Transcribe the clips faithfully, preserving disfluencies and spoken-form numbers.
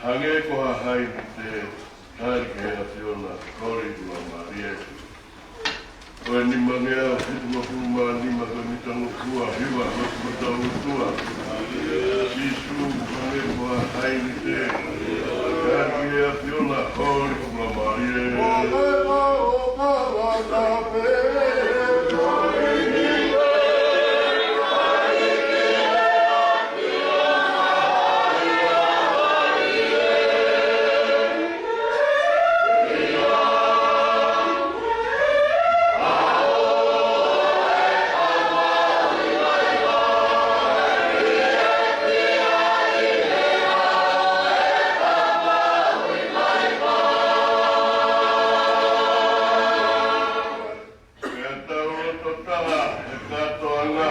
Hangē ko ha hainite, tali ki he ʻAfiona, holi ʻi he Laumālie. Ko e nimangeau fitungofulu mā nima, ko e mitangofua hiva, ko e fakatātā ʻOtua. Sīsū, hangē ko ha hainite, tali ki he ʻAfiona, holi ʻi he Laumālie. Pea tau loto taha he kātoanga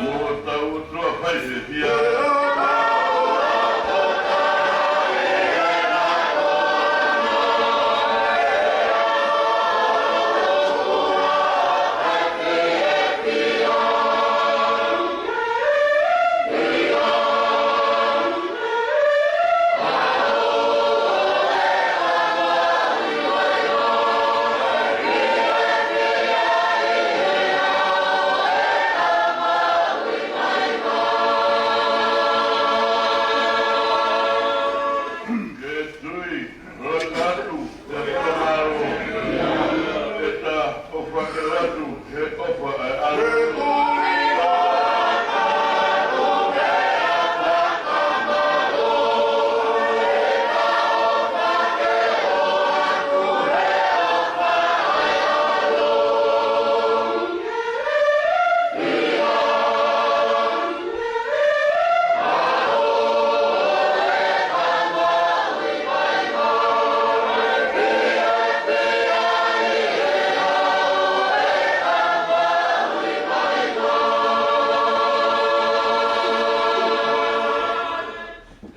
mo hotau ʻOtua faifefia. Ke tui, loto atu, ke fakamālō, ke ta ʻofa ke atu, he ʻofa ʻa e ʻAlo.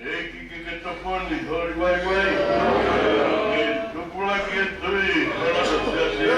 ʻEiki ke ke tokoni, holi vaivai. Ke tupulaki e tui, holi siasi.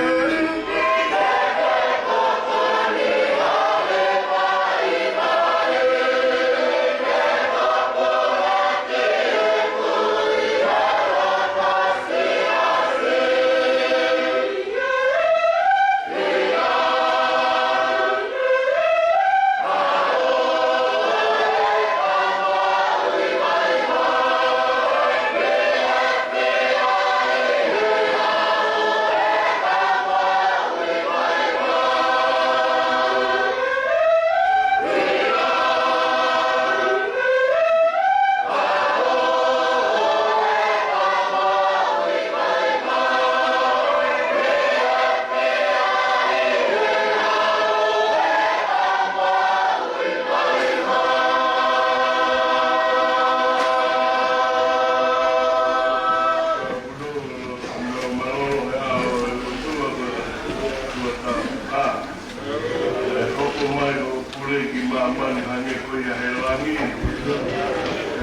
ʻE hoko mai hoʻo pule ki māmani hangē ko ia he langi.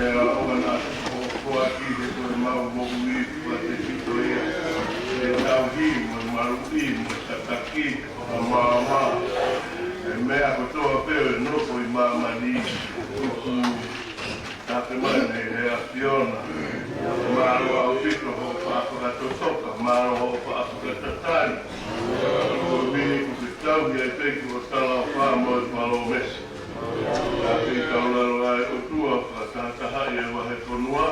ʻE ʻaonga naʻa ke foaki he ko e mau moʻui fakatefito ia. ʻE tauhi mo e maluʻi mo e tataki ʻo e maama. ʻE meʻa kotoa pē ʻe nofo ʻi māmani. Tuku Tapu mai mei he ʻAfiona. Mālō ʻaupito hoʻo faʻa fakatotoka, mālō hoʻo faʻa fakatatali. Ko e mini kuo ke tauhi ai pē ki hoʻo talaʻofa mo e palōmesi. Ka ke tau lalo ai ʻOtua, fakatahatahaʻi e vahefonua.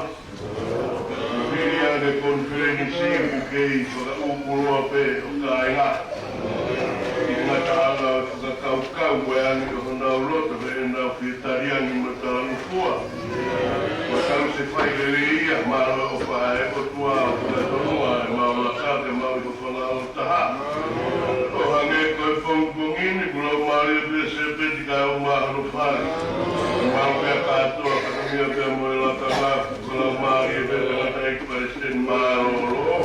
Ko e hili ange konifelenisi ʻoku kei fakaʻuʻuloa pē ʻo kāinga. ʻI he ngataʻanga ʻo e fakakaukau ko e angi ʻo honau loto, heʻenau fie tali angi mo talangofua. Ko e tau se fai lelei ia, mālō e ʻofa ʻa e ʻOtua ʻoku ne toʻo ʻa e mau laka ke mau ʻi ho fānau taha. ʻO hangē ko e pongipongi ni, kuo lau mālie pē Sēpeti kae ʻumaʻā hono fale. Mau pea kātoa, kakamia pea mo e lakanga, kuo lau mālie pē tangataʻeiki palesiteni mālōlō.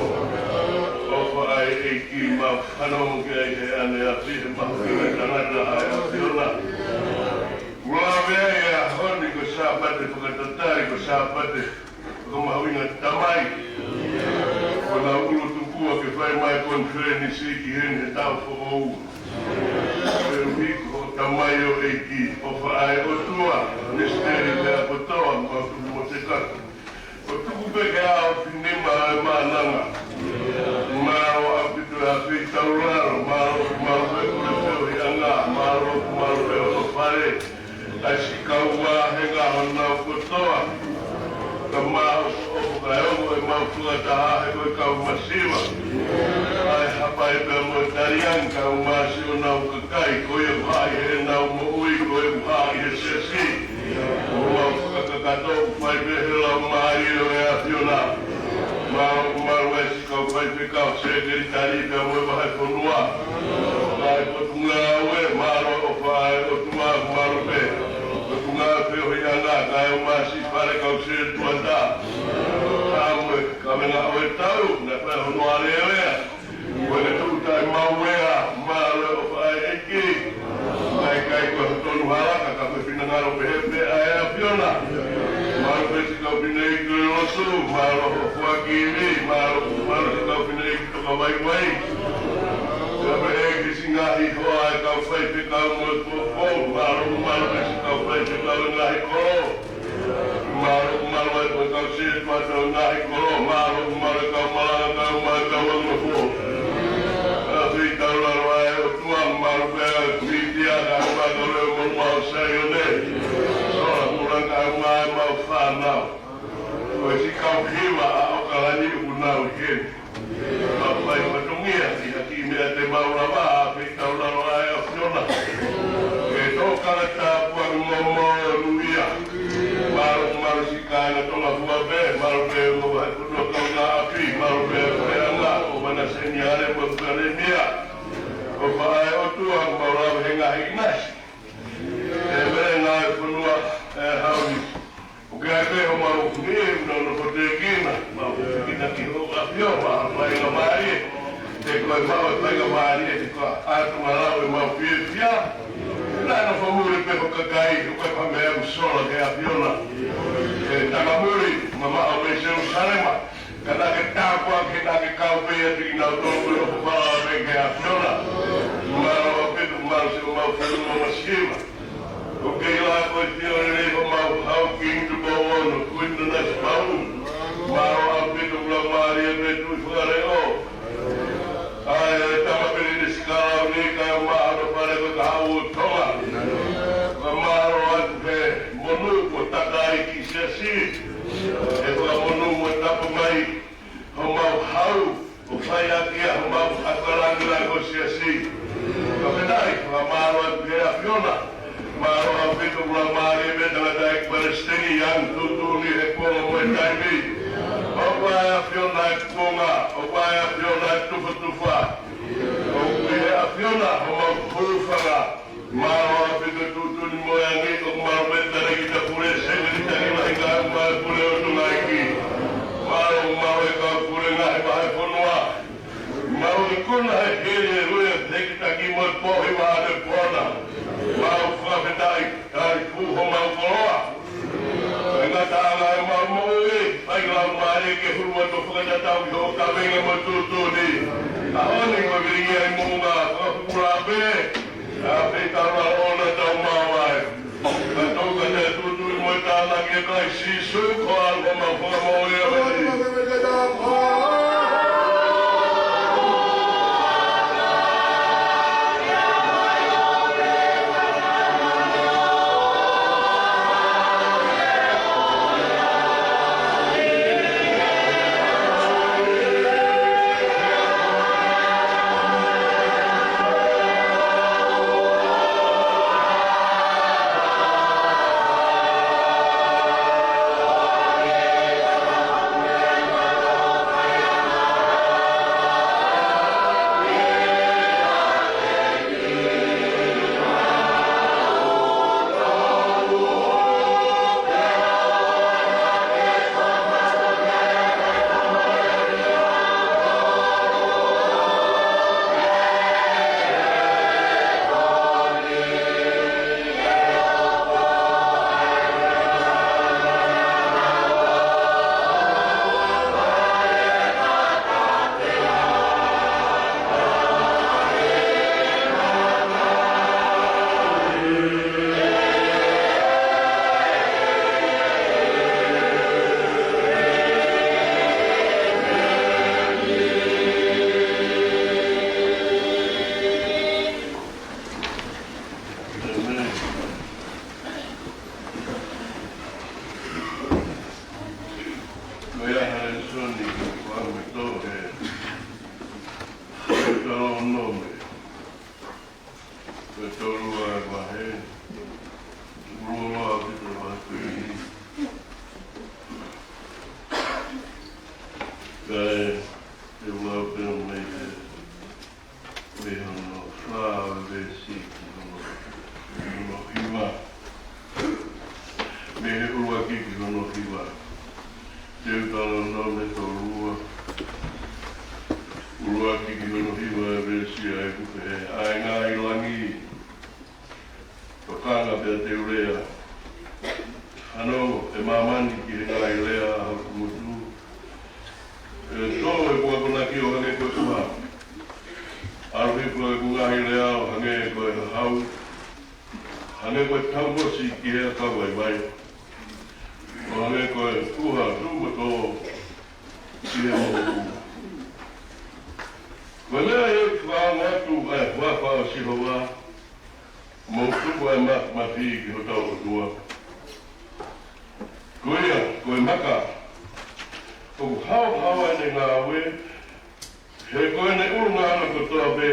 ʻOfa ʻa e ʻEiki mau fanongo ki ai he ʻaneafi he mahuʻinga tangata ʻa e ʻAfiona. Kuo lau pē ʻa e ʻaho ni ko e Sāpate fakatatali, ko e Sāpate fakamahuʻinga Tamai. Ko honau ʻulu tupua ke fai mai konifelenisi ki heni he taʻu foʻou. Koeʻuhi ko hoʻo tamaioʻeiki, ʻofa ʻa e ʻOtua, misiteli pea kotoa, mau tuku mo te kaka. Ko Tuku pē ke ʻaofini mai e maʻananga. Mālō ʻaupito ʻa e feitaulalo, mālō, mālō pē ʻa e feohiʻanga, mālō, mālō pē hono fale. ʻA e siʻi kau vāhenga honau kotoa. Ka māʻopoʻopo kae ongo ʻemau fakataha he ko e kau masiva. ʻA e hapai pea mo e taliangi kau masiva honau kakai, ko ia ʻoku haʻi heʻenau moʻui, ko ia ʻoku haʻi he siasi. ʻOku mau fakakakato ʻoku fai pē he laumālie ʻo e ʻAfiona. Mālō, mālō e siʻi kau faifekau, sekelitali pea mo e vahefonua. Ngaahi potungāue, mālō e ʻofa ʻa e ʻOtua, mālō pē. Potungāue feohiʻanga, kae ʻumaʻā siʻi fale kau sētuata. Ka mo e kavenga ʻo e tau, naʻe fai hono alēlea. Ko e tuʻu taʻemauea, mālō e ʻofa ʻa e ʻEiki. Naʻe ʻikai ko e tonu hala ka, ka ko e finangalo pehē pē ʻa e ʻAfiona. Mālō pē siʻi kau fineʻeiki lotu, mālō hoʻo foaki ivi, mālō, mālō siʻi kau fineʻeiki tokavaivai. Ka pehē ki he siʻi ngaahi hoa ʻa e kau faifekau mo e poupou, mālō, mālō pē siʻi kau faifekau ʻo e ngaahi kolo. Mālō, mālō e kau sētuata ʻo e ngaahi kolo, mālō, mālō e kau malanga, kau mai, kau angafoʻou. Ka feitaulalo ʻa e ʻOtua, mālō pē ʻa e mītia, kau mai, kau leo mo mau Saione. Sola mulanga kau mai mau fānau. Ko e siʻi kau hiva ʻa ʻAokalani ʻoku nau ʻi heni. Mau fai fatongia ʻi ha kiʻi meʻa te mau lava, ʻa e feitaulalo ʻa e ʻAfiona. Ke tō kala tāpuaki mo monūʻia. Mālō, mālō siʻi kāinga Tonga fua pē, mālō pē mo e vahefonua kaungāʻapi, mālō pē puleʻanga, ʻo Mana Seniale mo e Palēmia. ʻOfa ʻa e ʻOtua, mau lava he ngaahi ʻinasi. ʻE meʻa ngaahi fonua, ʻe hauni. ʻOku ʻi ai pē homau niʻihi ʻoku nau nofo teʻeki ai, mau fekina ki hoʻo ʻAfio, mau faingamālie. He ko e mau faingamālie, he ko e ʻatunga lau ʻemau fiefia. Naʻa nau fakamuli pē ho kakai, ʻoku ʻikai ha meʻa ʻoku sola ki he ʻAfiona. ʻE tanga muli, mamaʻo mei Selūsalema. Ka naʻa ke tāpuaki, naʻa ke kau pē ʻiate kinautolu ʻoku nau fala pē ki he ʻAfiona. Mālō ʻaupito, mālō siʻomau fonua masiva. ʻOku kei lava ko e fiefia lelei homau hau Kingi Tupou Ono, Kuini Nanasipauʻu. Mālō ʻaupito, mālō mālie pē Tuʻi Faleʻo. ʻA e Tama Pilinisi Kalauni kae ʻumaʻā hono fale ko e Kahaʻu ʻo Tonga. Ka mālō atu he monū kuo taka ai ki he siasi. He fakamonū mo tapa mai homau hau, ʻo fai ʻaki ʻa homau ʻakalangila ko e siasi. Ka pehē ai, fakamālō atu ki he ʻAfiona. Mālō ʻaupito, mālō mālie pē tangataʻeiki palesiteni, ʻa e tuʻutuʻuni he kuonga mo e taimi. ʻOku ʻa e ʻAfiona e kuonga, ʻoku ʻa e ʻAfiona e tufatufa. ʻOku ʻi he ʻAfiona homau hūfanga. Mālō ʻaupito tuʻutuʻuni mo e angi, ʻoku mālō pē talēkita pule, sekelitali lahi kae ʻumaʻā e pule ʻo e Tonga ʻEiki. Mālō, mālō e kau pule ngaahi vahefonua. Mālō ikuna he hili e ue, he kitaki mo e pohi vā ne pona. Mālō fakafetaʻi, tali pū homau koloa. Ko e ngataʻanga ʻemau moʻui, fai lau mālie ke hulu atu fakatatau ki hoʻo kavenga mo e tuʻutuʻuni. ʻAho ni ko e vilingia ʻi moʻunga, fakapupula pē. ʻA e feitaulalo ʻoku tau maʻu ai. Ka tau ka te tuʻutuʻuni mo tānaki ʻia Kalaisi Sīsū, ko e ʻAlo mo e Fakamoʻui ʻo e ʻaho ni. Kanga pea te u lea. Hano e māmani ki he ngaahi lea ʻa hoku ngutu. ʻE tō ʻeku akonaki ʻo hangē ko e ʻuha. ʻAlu hifo ʻeku ngaahi lea ʻo hangē ko e hahau. Hangē ko e taumosi ki he ʻakau vaivai. ʻO hangē ko e ʻuha tuʻu mo tō ki he moʻuku. Ko e lea ʻe fakaongo atu ʻa e huafa ʻo Sihova, mo tuku ʻa e ma-, māfimafi ki hotau ʻOtua. Ko ia, ko e maka, ʻoku haohaoa ʻene ngāue, he ko ʻene ʻulungaanga kotoa pē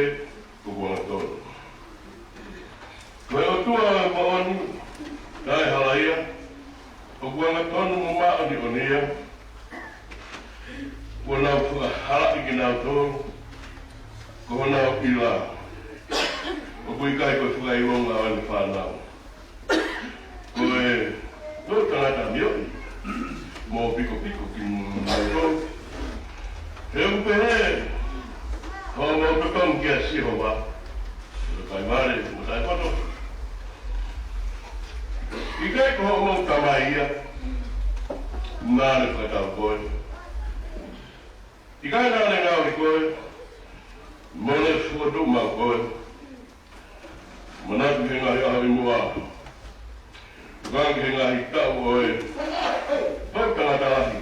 ʻoku angatonu. Ko e ʻOtua ʻo e moʻoni, taʻehalaia, ʻoku angatonu mo māʻoniʻoni ia, kuo nau fakahalaʻi kinautolu, ko honau ʻila, ʻoku ʻikai ko e fakaʻilonga ʻo ʻene fānau. Ko e toʻutangata ʻamioʻi mo pikopiko kinautolu. He ʻoku pehē hoʻomou totongi kia Sihova, ʻo taʻevale mo taʻepoto. ʻIkai ko hoʻomou Tamai ia, naʻa ne fakatau koe? ʻIkai naʻa ne ngaohi koe, mo ne fokotuʻu maʻu koe? Manatu ki he ngaahi ʻaho ʻi muʻa. Manatu ki he ngaahi taʻu ʻo e toʻutangata lahi.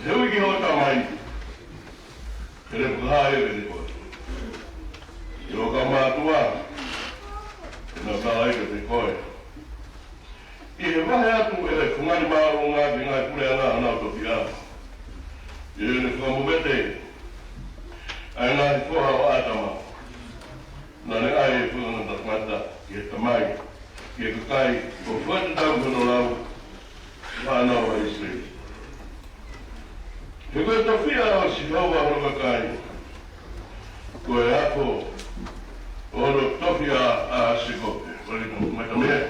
He ui ki hoʻo tamai, he ne fakahā ia kiate koe. Ki hoʻo kaumātuʻa, he naʻa ne fakahā ia kiate koe. ʻI he vahe atu ʻe he fungani māʻolunga ki he ngaahi puleʻanga ʻo honau tofiʻa, ʻi heʻene fakamovete ʻa e ngaahi foha ʻo ʻĀtama, naʻa ne ʻai ʻa e fanga tangata ki he tamai, ki he kakai, ʻo fakatatau ki hono lau, fānau ʻa ʻIsileli. He ko e tofiʻa ʻo Sihova hono kakai, ko e ako ʻo hono tofiʻa ʻa Sēkope. Ko e lika mai tamea.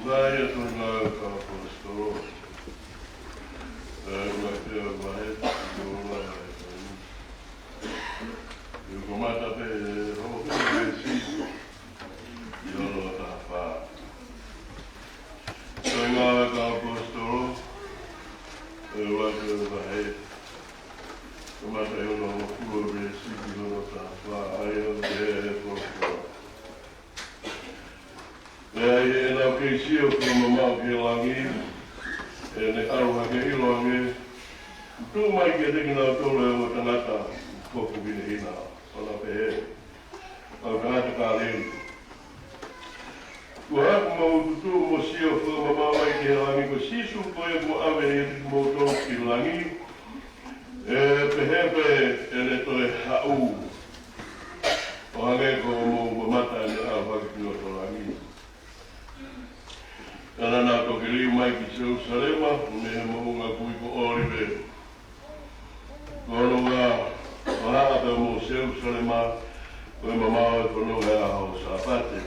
Vahe ʻa e Tohi Ngāue ʻa e Kau ʻAposetolo. ʻE, ua te ua he, ua he, ua he. ʻE kamata pē ʻe he hoko ʻa Sīsū ʻi hono taha fā. Tohi Ngāue ʻa e Kau ʻAposetolo, ʻe ua te ua he. Kamata ʻi hono hongofulu ʻo e veesi ki hono taha fā, ʻa ia ʻoku pehē ʻe he folofola. Pea ʻi heʻenau kei sio fakamamaʻu ki he langi, ʻene ʻalu hake ʻo ʻiloange, tuʻu mai kiate kinautolu ʻa e ongo tangata ʻoku foki hinehina, ʻo na pehē, ʻAu tangata Kāleli, ko hai ʻoku mou tutuʻu mo sio fakamamaʻu ai ki he langi? Ko Sīsū ko ia kuo ʻave ʻiate kimoutolu ki langi, ʻe pehē pē ʻene toe haʻu, ʻo hangē ko hoʻomou mamata ʻene ʻalu hake ki loto langi. Pea naʻa nau toki liliu mai ki Selūsalema mei he moʻunga kui ko ʻŌlive. Ko hono vahaʻa pē ʻo Selūsalema, ko e mamaʻo ʻo e fononga ʻo e ʻaho Sāpate.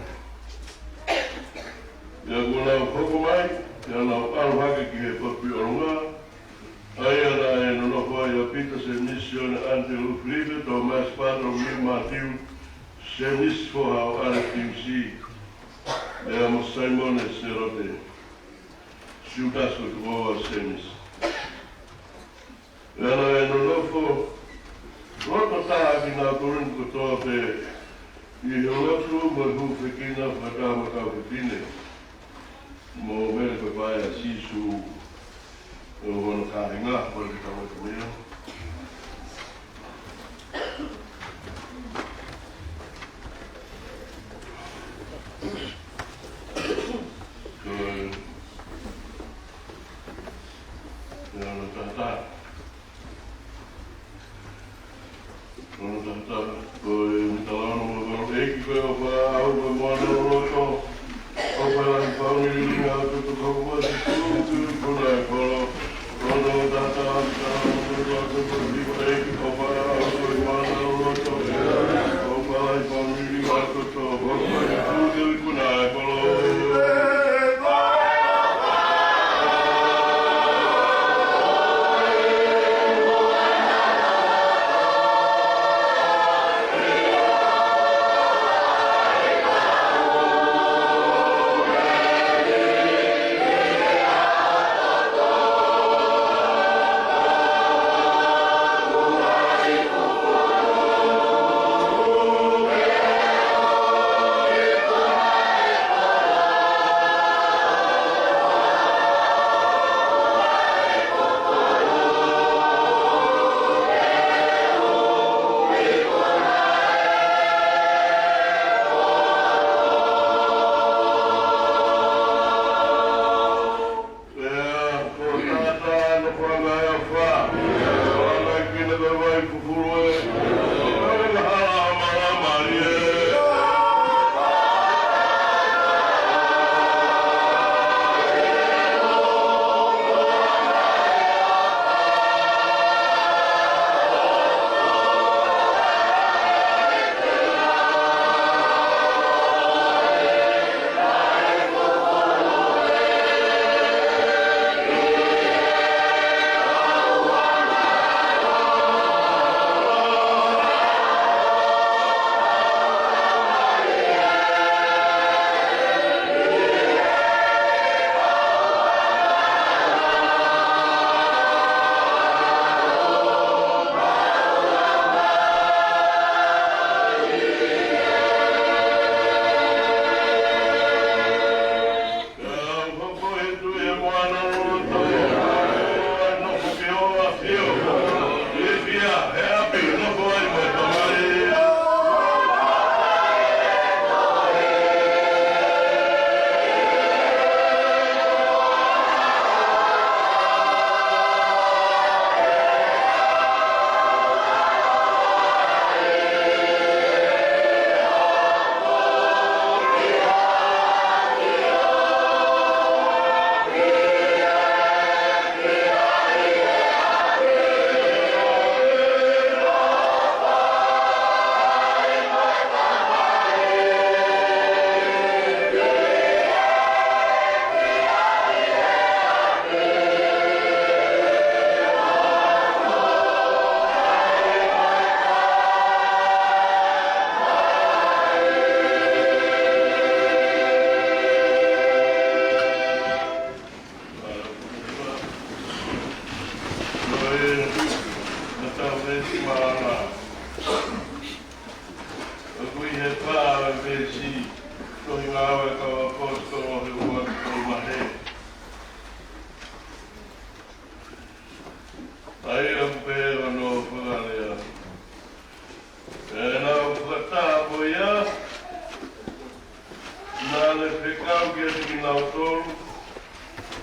Pea kuo nau hoko mai, pea nau ʻalu hake ki he potu ʻi ʻolunga, ʻa ia naʻe nonofo ai ʻa Pita, Sēmisi, Sione, ʻAnitelū, Filipe, Tōmasi, Pātolomio, Mātiu, Sēmisi foha ʻo ʻAlefiusi, pea mo Saimone Selote, Siutasi ko e tokoua ʻo Sēmisi. Pea naʻe nonofo loto taha ʻa kinautolu ni kotoa pē ʻi he lotu mo e hūfekina fakataha mo e kau fefine, mo e mele pē ʻa Sīsū mo hono kāinga. Ko e kiʻi tau atu mei ai. Ko e, ko e ono taha taha. Ono taha taha. Ko e mitala ono mo e valu. ʻEiki, ko e ʻofa ʻaʻaku, ko e moana loloto, ʻofa lahi pau ni lilinga ʻo e toto, ko hoku masiʻi Sīsū, ko e ikuna ʻo e kolo. Ono taha taha, mitala ono mo e valu, ko e valu, ʻEiki, ʻofa ʻaʻaku, ko e moana loloto, ʻofa lahi pau ni lilinga ʻo e toto, ko hoku masiʻi Sīsū, ko e ikuna ʻo e kolo.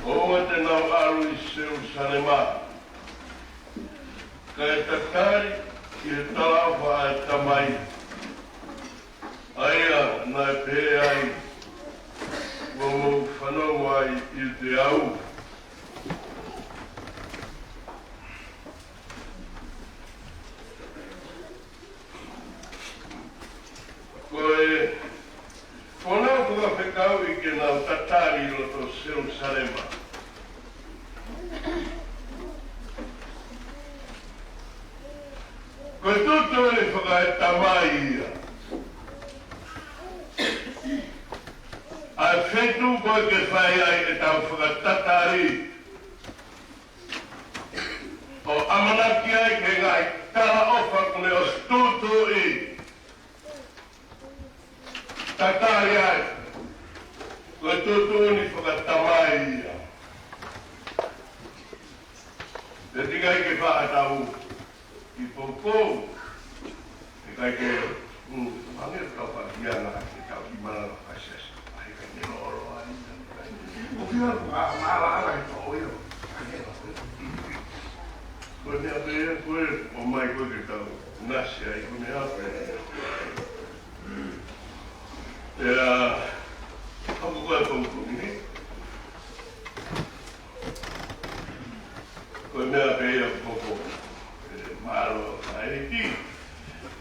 ʻOua te nau ʻalu ʻi Selusalema, kae tatali ki he talaʻofa ʻa e Tamai, ʻa ia naʻe pehē ai, kuo mou fanongo ai ʻiate au. Ko e, ko ʻenau fakafekauʻi ke nau tatali ʻi loto Selusalema, ko e tuʻutuʻuni fakaetamai ia ʻa e feituʻu ko ē ke fai ai ʻetau fakatatali, ʻo ʻamanaki ai ki he ngaahi talaʻofa kuo ne ʻosi tuʻutuʻuni. Tatali ai. Ko e tuʻutuʻuni fakaetamai ia. He ʻikai ke faʻa tau ʻi poukou. He ʻikai ke, mm, hangē tau fakiana ke tau ʻi malanga fakaesiasi. ʻAi, ʻikai ke lolo ai. ʻOku ʻi ai, ma, ma, ma, ma, ko ia. Ko e meʻa pē, ko e, ʻomai ko ē ke tau ngāueʻaki, ko e meʻa pē. ʻIa, ʻoku ko e poukou ni. Ko e meʻa pē ia ʻoku ou, ē, mālō ʻa e ʻEiki,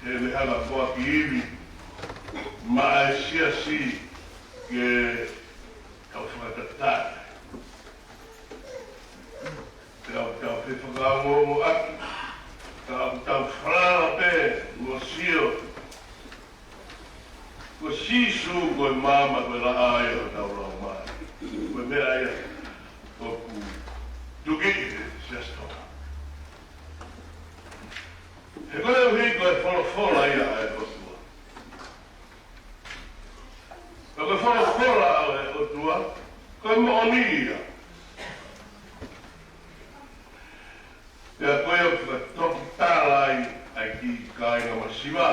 he meʻa ʻoku ou kiʻi maʻa e siasi ke tau fakatatali. Tau, tau fefakaongoongoʻaki. Tau, tau falala pē, mo sio. Ko Sīsū, ko e maama, ko e laʻā ia ʻo hotau laumālie. Ko e meʻa ia ʻoku tuki ʻe he siasi Tonga. He koeʻuhi ko e folofola ia ʻa e ʻOtua. Ko e folofola ʻa e ʻOtua, ko e moʻoni ia. Pea ko ia ʻoku fakatokitala ai ʻa e kiʻi kāinga masiva.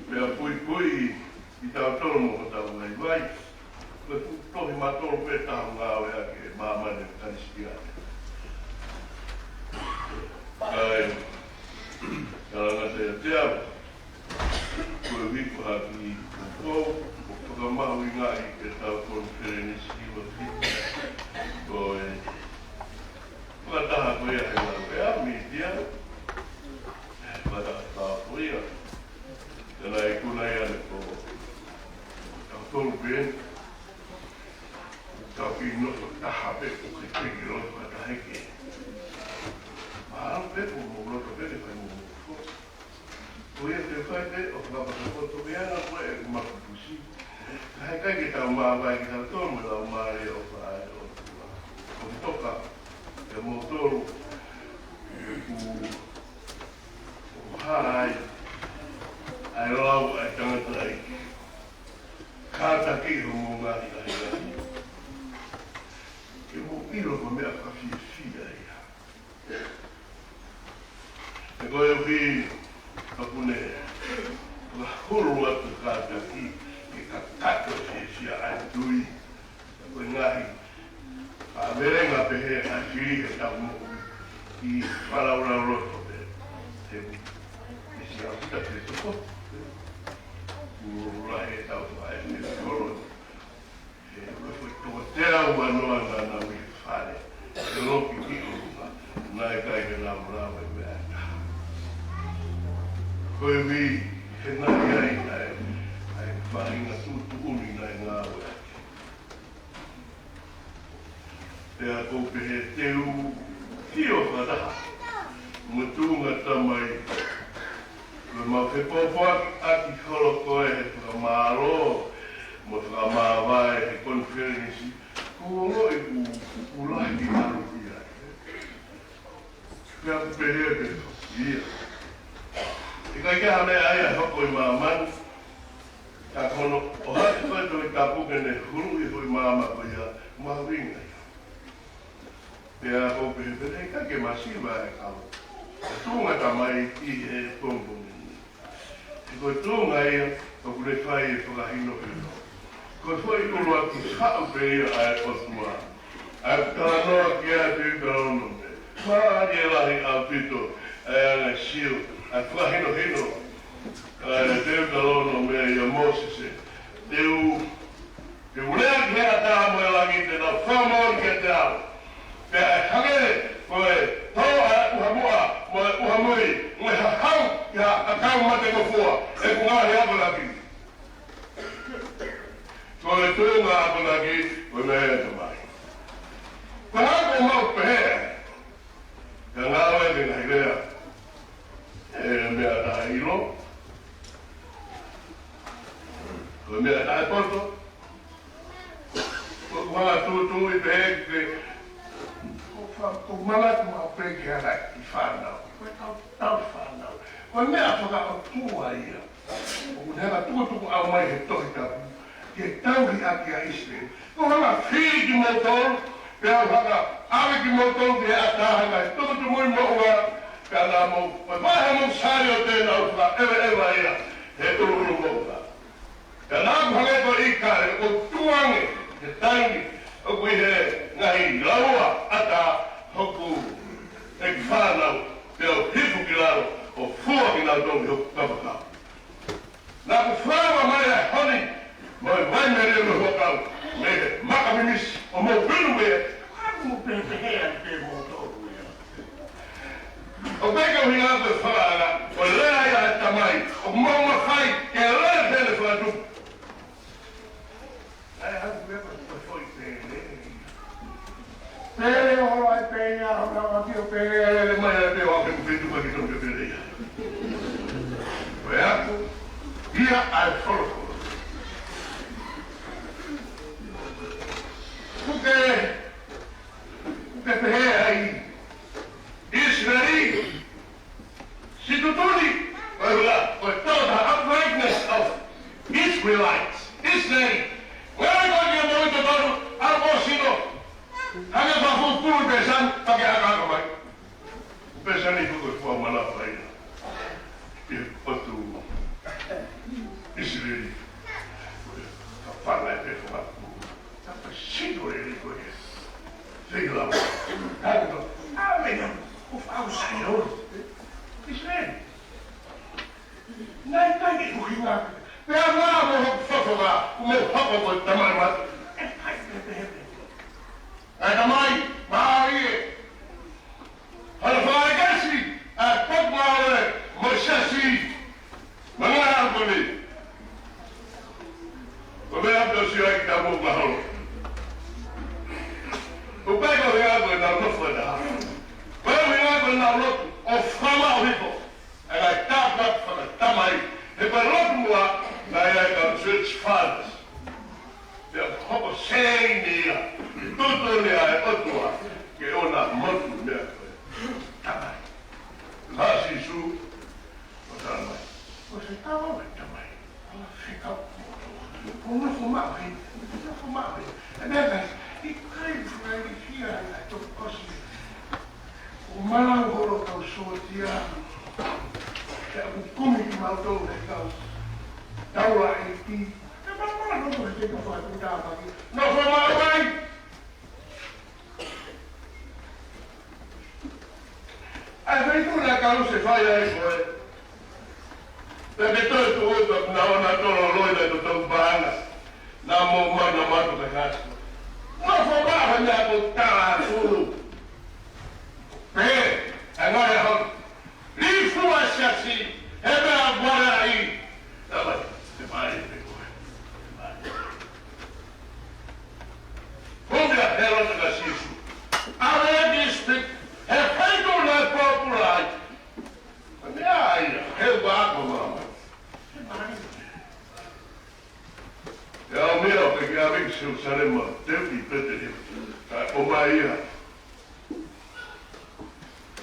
Pea puipui kitautolu mo hotau vaivai. Ko e fuʻu tohi matolu pē ʻoku ngāueʻaki ʻe māmani Kalisitiane. Kae, kalanga te te au. Ko e uike ko ē ʻaho ni, ʻoku, ʻoku fakamahuʻingaʻi ʻetau konifelenisi ʻi Vafiti. Ko e fakataha ko ia he ngāue ʻa e mītia. Fakataha ko ia. Ka naʻe ʻikai ko ia ʻa e ko, kitautolu pē. Tau kiʻi nofo taha pē, ʻoku ke teki loto ka taha ke. Mahalo pē ko hoʻomou loto pē ke fai mo hoʻomou foki. Ko ia te fai pē ʻo fakapakakoto pē ʻa e ngaahi ko ē ʻoku makupusi. Ka he ʻikai ke tau māvae kitautolu mo e laumālie ʻofa ʻa e ʻOtua. ʻOku toka, ʻe moutolu, ʻoku, ʻoku hā ai ʻa e lau ʻa e tangataʻeiki. Kātaki hoʻomou ngaahi ʻahiʻahi. Ke mou ʻilo ko e meʻa fakafiefia ia. He koeʻuhi ʻoku ne fakahulu atu kātaki ke kakato e fiefia ʻa e tui. Ko e ngaahi faʻahinga pehē ʻa e fili heʻetau moʻui ʻi he fakalaulauloto pē. He ʻoku ʻi ai ʻa e toko. Kuo lahi ʻetau faʻahinga kolo. He ʻoku ʻi ai e foʻi toko teau ua noa naʻa nau ʻi he fale. ʻE loki ki ʻolunga. Naʻe ʻikai ke nau lau e meʻa ʻe taha. Koeʻuhi he naʻe ʻi ai ʻa e, ʻa e faʻahinga tuʻutuʻuni naʻe ngāueʻaki. Pea ʻoku ou pehē te u fio fakataha mo e tuʻunga Tamai, ko ʻemau fepōpoaki ʻaki holo ko ē he fakamālō mo e fakamāvae he konifelenisi, ʻoku ou ongoʻi ʻoku, ʻoku lahi ʻalu ia. Pea ʻoku pehē pē ia. ʻIkai ke ʻi ai ha meʻa ia ʻe hoko ʻi māmani. Ka ko hono ʻohake ko ē Tohi Tapu ke ne huluʻi e foʻi maama ko ia, mahuʻinga ia. Pea ʻoku ou pehē pē ʻikai ke masiva e kau, e tuʻunga Tamai ʻi he pongipongi ni. He ko e tuʻunga ia ʻoku ne fai e fakahinohino. Ko e foʻi ʻuluaki faʻu pē ia ʻa e ʻOtua. ʻA e talanoa ki ai ʻa Teutalōnome. Mālie lahi ʻaupito ʻa e anga sio, ʻa e fakahinohino ʻa Teutalōnome ia Mōsese. Te u, te u lea ki he ʻatā mo e langi, te nau fakamoʻoni kiate au. Pea ʻe hangē ko e tō ʻa e ʻuha muʻa mo e ʻuha mui, mo e hahau ki ha ʻakau matengofua, ʻeku ngaahi akonaki. Ko e tuʻunga akonaki, ko e meʻa ia ʻa e Tamai. Ko e hā ʻoku mau pehē ai? Ka ngāue ke ngaahi lea. ʻE meʻa taʻeʻilo. Ko e meʻa taʻepoto. Ko e hanga tuʻutuʻuni pehē ke, ko fa-, ko e manatu maʻu pē ke ʻai ki he fānau. Ko e tau, tau fānau. Ko e meʻa fakaʻotua ia. ʻOku ne hanga tukutuku ʻau mai he Tohi Tapu ke tauhi ʻaki ʻa ʻIsileli. Ko e hanga fili kimoutolu, pea u hanga ʻave kimoutolu ki he ʻatā, hanga ʻe he tukutuku moʻunga, pea naʻa mou, ʻo vahe mou sāliote naʻa ku fakaʻeveʻeva ia he ʻuluʻulu moʻunga. Pea naʻa ku hangē ko e ʻīkale ʻoku tuʻu ange he taimi ʻoku ʻi he ngaahi laua ʻatā hoku ʻeku fānau, pea u hifo ki lalo ʻo fua kinautolu ʻi hoku kapakapa. Naʻa ku fua mai ʻa e honi mo e vai melie mo e huʻakau mei he maka mimisi ʻo mou vinu mei ai. ʻOku mou pehē pehē ai pē moutolu ia. ʻOku ʻikai ke u hinga atu e fakaanga, ko e lea ia ʻa e Tamai, ʻoku mou mafai ke lea pē ʻene fakatupu. ʻAi, ʻai, meʻa ko e foʻi pele. Pele o ai pē ia, o na wa ki o pele, lele mai ai pē o ake mo fetuʻu mai ki tonu ke pele ia. Ko e ako ia ʻa e folofola. Kuke, kuke pehē ai ʻIsileli. Siʻi tuʻutuʻuni, ko e hula, ko e total uprightness of Israelites, ʻIsileli. Ngāue ko ia mo i totonu, ʻa ko sino, hanga fafupulu pēsani, pake aka aka mai. Pēsani ko e fua mana fai. Ke patu ʻIsileli. Ka fanga e fua. Ka pa sino e li ko e. Sei lau. Ka ko, a me na, ko fa u sai o. ʻIsileli. Naʻe ʻikai ke u hinga. Pea ngā mo hoku fofonga, kuo mou hoko ko e tamai mate. ʻE ʻikai ke pehē pē. ʻE Tamai, mālie. Hala fakaekesi, ʻa e potu ngāue, mo e siasi, mo e ngaahi ʻaho ko eni. Ko e meʻa ʻoku tau sio ai ki he taumuʻa mahalo. ʻOku ʻikai ko e ʻuhinga ko ʻenau nofo ʻe taha. Ko e ʻuhinga ko ʻenau lotu, ʻo fakamaʻu hifo. ʻA e ngaahi tāpuaki fakatamai, he ko e lotu muʻa, naʻe ʻi ai e kau church fathers. Pea hoko seini ia, tuʻutuʻuni ʻa e ʻOtua, ke ʻoua naʻa motu meʻa ko e tamai. Ka Sīsū, ʻo tala mai. Ko e fekau ʻa e tamai. ʻOua fekau. ʻO nofo maʻu heni, nofo maʻu heni. ʻE meʻa kai, ʻikai fakailifia ʻa e tokosi. ʻO malau holo kau sōtia. Pea ʻoku kumi kimautolu he kau taulaʻeiki. Pea malamala nofo he kau fakatātā maki. Nofo maʻu ai. ʻAi, fai tu na kau se fai ai koe. Pea ke toe tuʻu atu na ona tolo loi na to tau bana. Na mo mai na matu ka kasi. Nofo maʻu he meʻa ko tala tulu. Pē, ʻa e ngaahi ʻaho. Lifua siasi, he meʻa kuara ai. Tamai, te mai, te koe. Te mai. Humi a Herota ka Sīsū. ʻAve e district, he fai ko na pōpula ai. Ko e meʻa ia, he ua ko mama. Te mai. ʻE au meʻa ʻo ke ʻave ki Selusalema, te u ki Petelihema. Ka ʻomai ia.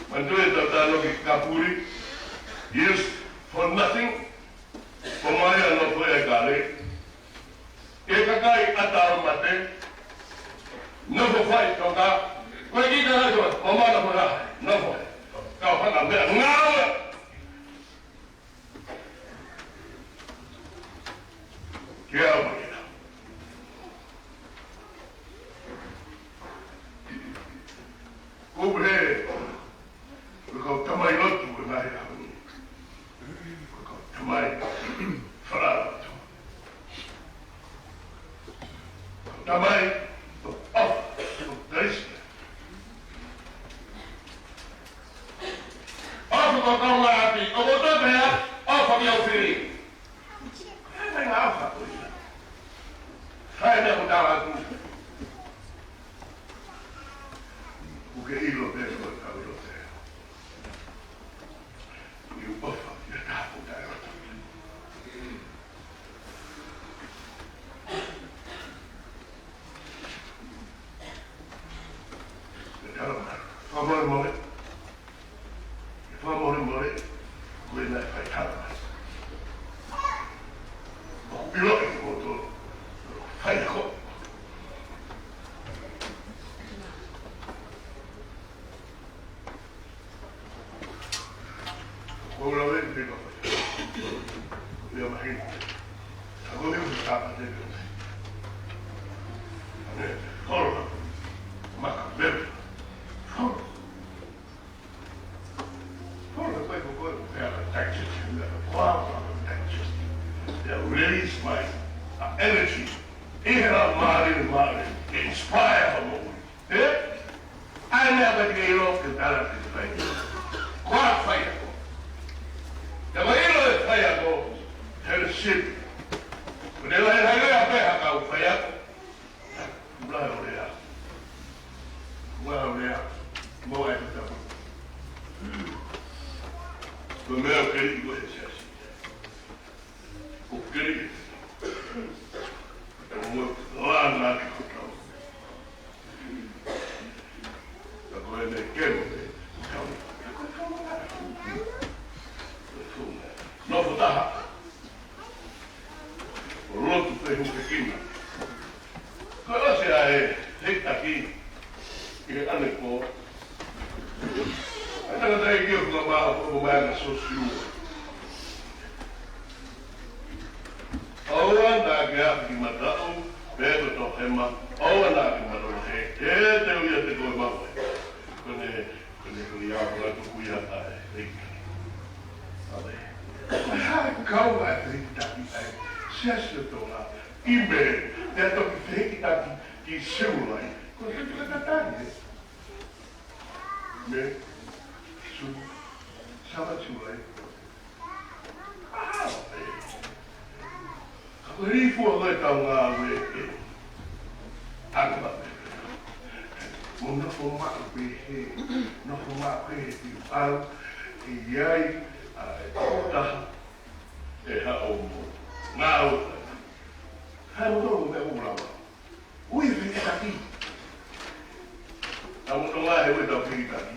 Manatuʻi e tau talanoa ki Kapuli, used for nothing, ʻomai ia nofo ia kale. Ke kakai ʻatā ʻo mate, nofo fai toka, ko e kita nai toka, ʻomai nofo ia, nofo. Kau hanga meʻa ngāue. Ke au mai ena. Ko e hā, ko e kau tamai lotu ʻo e ngaahi ʻaho ni. Ko e kau tamai falala lotu. Ko e kau tamai ʻofa, ʻofa ʻo Kalaisi. ʻOfa ko e kau ngāue, ʻoku tau pehē, ʻofa ki hoʻo fili. He meʻa ʻofa ko ia. Fai meʻa ko e tala atu. ʻOku ke ʻilo pē ko e kau ʻilo pē. ʻOku ʻofa ki he taha ʻoku taʻeʻofa. Ke tala mai. Fakamolemole. Fakamolemole. Ko e meʻa fai tala mai. ʻOku ʻiloʻi ʻe kimoutolu. Fai ko. Ko e lau ē, pē ka fai. Ia mahino. Ka ko e meʻa ʻoku tapa te pē. Ane, holo. Maka, meʻa. Holo. Holo, ko e, ko e, ko e, ko e, digest, ko e, ko e, digest. Ia, release my, uh, energy. ʻI he lau mālie, mālie. Inspire mo. Ē? ʻAi meʻa ka te ke ʻilo ke tala te fai. Ko e faiako. Te ke ʻilo e faiako. He recipe. Ko e lahi lahi lea pē ha kau faiako. Ula o lea. Ula o lea. Mo ai te tapu. Ko e meʻa ʻoku keli ko e siasi. ʻOku keli. ʻOku mo lana ki ko tau. Ka ko e meʻa ke mo te, kau, kau, kau, kau. Nofo taha. ʻO lotu pē hukekina. Ko e ʻosi ʻa e, hei taki, ʻi he ʻane ko. ʻA e tangata ʻeiki ʻoku ma, ʻoku ma na sosiu. ʻOua naʻa ke aʻu ki mataʻu, pe ko e tohema, ʻoua naʻa ke mataʻu he, he te u ʻiate koe maʻu ē. Ko ʻene, ko ʻene, ko ia, ko e tuku ia ʻa e, ʻeiki. ʻAve. Ko e hā e kau ʻa e ʻeiki taki ʻa e, siasi ʻo Tonga, ʻi mei, te a toki ʻeiki taki ki Siulai, ko e ʻeiki taki ē. Mē, Sū, Sāpate Siulai. Ka ko e lī fua ko e kau ngāue ē. Anga pē. Mo nofo maʻu pē he, nofo maʻu pē he tiu au, ʻe ʻi ai, ʻa e tokotaha, ʻe haʻo mo ngāue. Hai mo tō meʻa ʻoku lava. Ui fekitaki. Ka mo tō ngā he ui tau fekitaki.